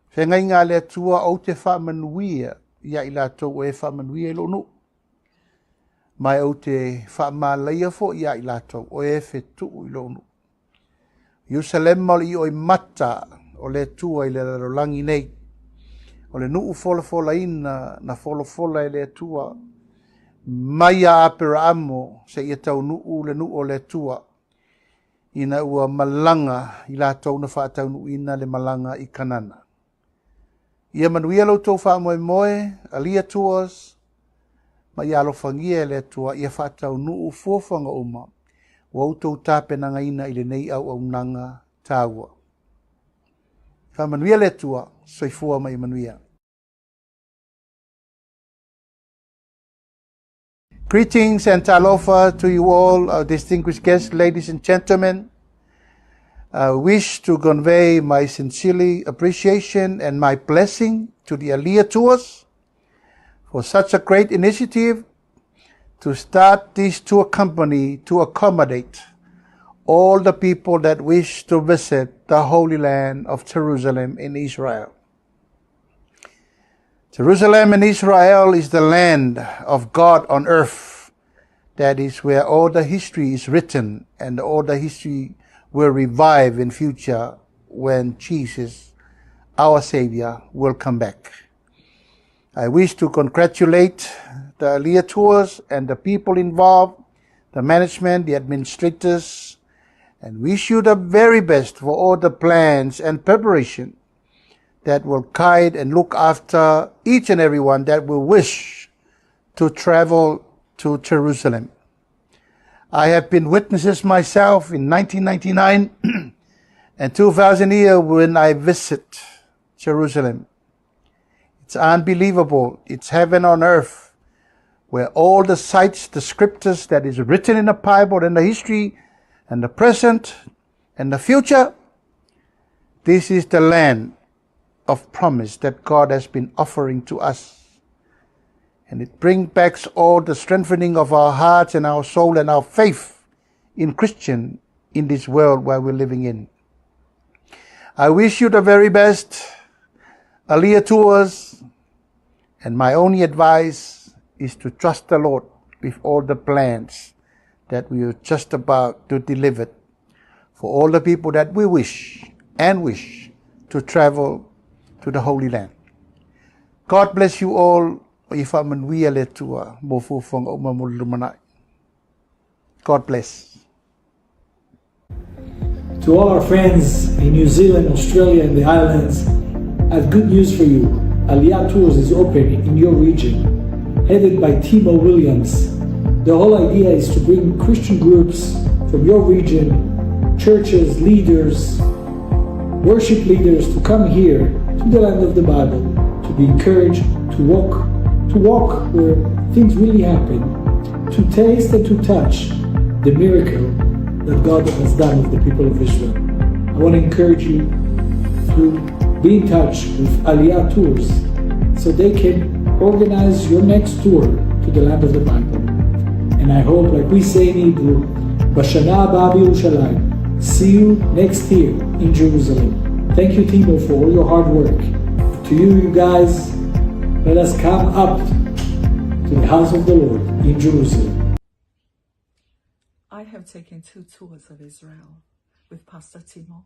S2: Feagaiga a le Atua ou te faamanuia ia i latou o e faamanuia i lou nuu. Ma ou te faamalaia foi ia i latou o e fetuu i lou nuu. Ierusalema o le ioimata o le Atua i le lalolagi nei. O le nuu folafolaina na folafola e le Atua mai ia Aperaamo seia taunuu le nuu o le Atua, ina ua malaga i latou na faataunuuina le malaga i Kanana. Ia manuia lo outou faamoemoe, Alia Tours, ma ia alofagia e le Atua ia faataunuu fuafuaga uma ua outou tapenagaina i lenei auaunaga taua. Faamanuia le Atua, soifua ma ia manuia. Greetings and talofa to you all, our distinguished guests, ladies and gentlemen. I wish to convey my sincere appreciation and my blessing to the Alia Tours for such a great initiative to start this tour company to accommodate all the people that wish to visit the Holy Land of Jerusalem in Israel. Jerusalem in Israel is the land of God on earth. That is where all the history is written, and all the history will revive in future when Jesus, our Savior, will come back. I wish to congratulate the Alia Tours and the people involved, the management, the administrators, And wish you the very best for all the plans and preparation that will guide and look after each and every one that will wish to travel to Jerusalem. I have been witnesses myself in 1999 and 2000 year when I visit Jerusalem. It's unbelievable. It's heaven on earth where all the sites, the scriptures that is written in the Bible and the history and the present and the future, this is the land of promise that God has been offering to us. And it brings back all the strengthening of our hearts and our soul and our faith in Christian in this world where we're living in. I wish you the very best, Aliyah Tours, and my only advice is to trust the Lord with all the plans that we are just about to deliver for all the people that we wish and wish to travel to the Holy Land. God bless you all. Ia faamanuia le Atua mo fuafuaga uma mo le lumanai. God bless.
S3: To all our friends in New Zealand, Australia, and the islands, I have good news for you. Aliyah Tours is open in your region, headed by Timo Williams. The whole idea is to bring Christian groups from your region, churches, leaders, worship leaders to come here to the land of the Bible to be encouraged to walk where things really happen, to taste and to touch the miracle that God has done with the people of Israel. I want to encourage you to be in touch with Aliyah Tours so they can organize your next tour to the land of the Bible. And I hope, like we say in Hebrew, בשנה הבאה בירושלים. See you next year in Jerusalem. Thank you, Timo, for all your hard work. To you, you guys, let us come up to the house of the Lord in Jerusalem.
S4: I have taken 2 tours of Israel with Pastor Timo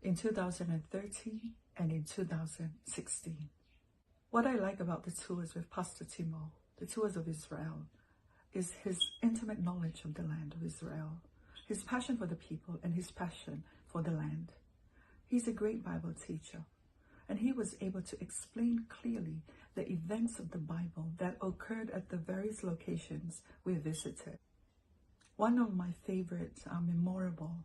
S4: in 2013 and in 2016. What I like about the tours with Pastor Timo, the tours of Israel, is his intimate knowledge of the land of Israel, his passion for the people and his passion for the land. He's a great Bible teacher, and he was able to explain clearly the events of the Bible that occurred at the various locations we visited. One of my favorite memorable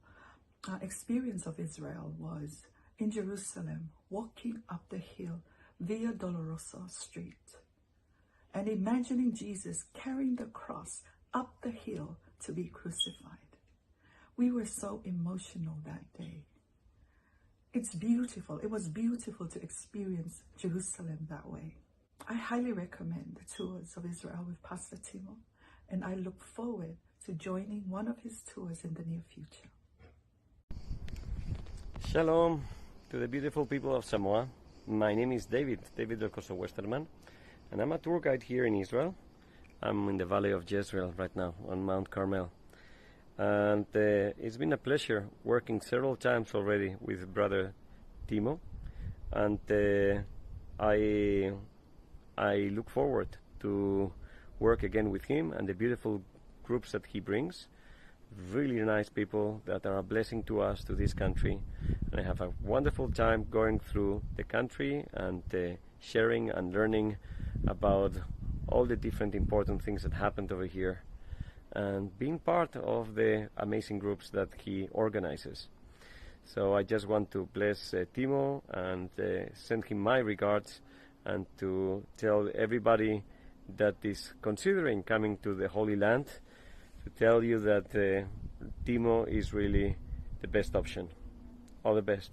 S4: experience of Israel was in Jerusalem, walking up the hill Via Dolorosa Street and imagining Jesus carrying the cross up the hill to be crucified. We were so emotional that day. It's beautiful. It was beautiful to experience Jerusalem that way. I highly recommend the tours of Israel with Pastor Timo, and I look forward to joining one of his tours in the near future.
S5: Shalom to the beautiful people of Samoa. My name is David Del Cosso Westerman, and I'm a tour guide here in Israel. I'm in the Valley of Jezreel right now on Mount Carmel. And it's been a pleasure working several times already with Brother Timo, and I look forward to work again with him and the beautiful groups that he brings. Really nice people that are a blessing to us, to this country, and I have a wonderful time going through the country and sharing and learning about all the different important things that happened over here, and being part of the amazing groups that he organizes. So I just want to bless Timo and send him my regards, and to tell everybody that is considering coming to the Holy Land, to tell you that Timo is really the best option. All the best.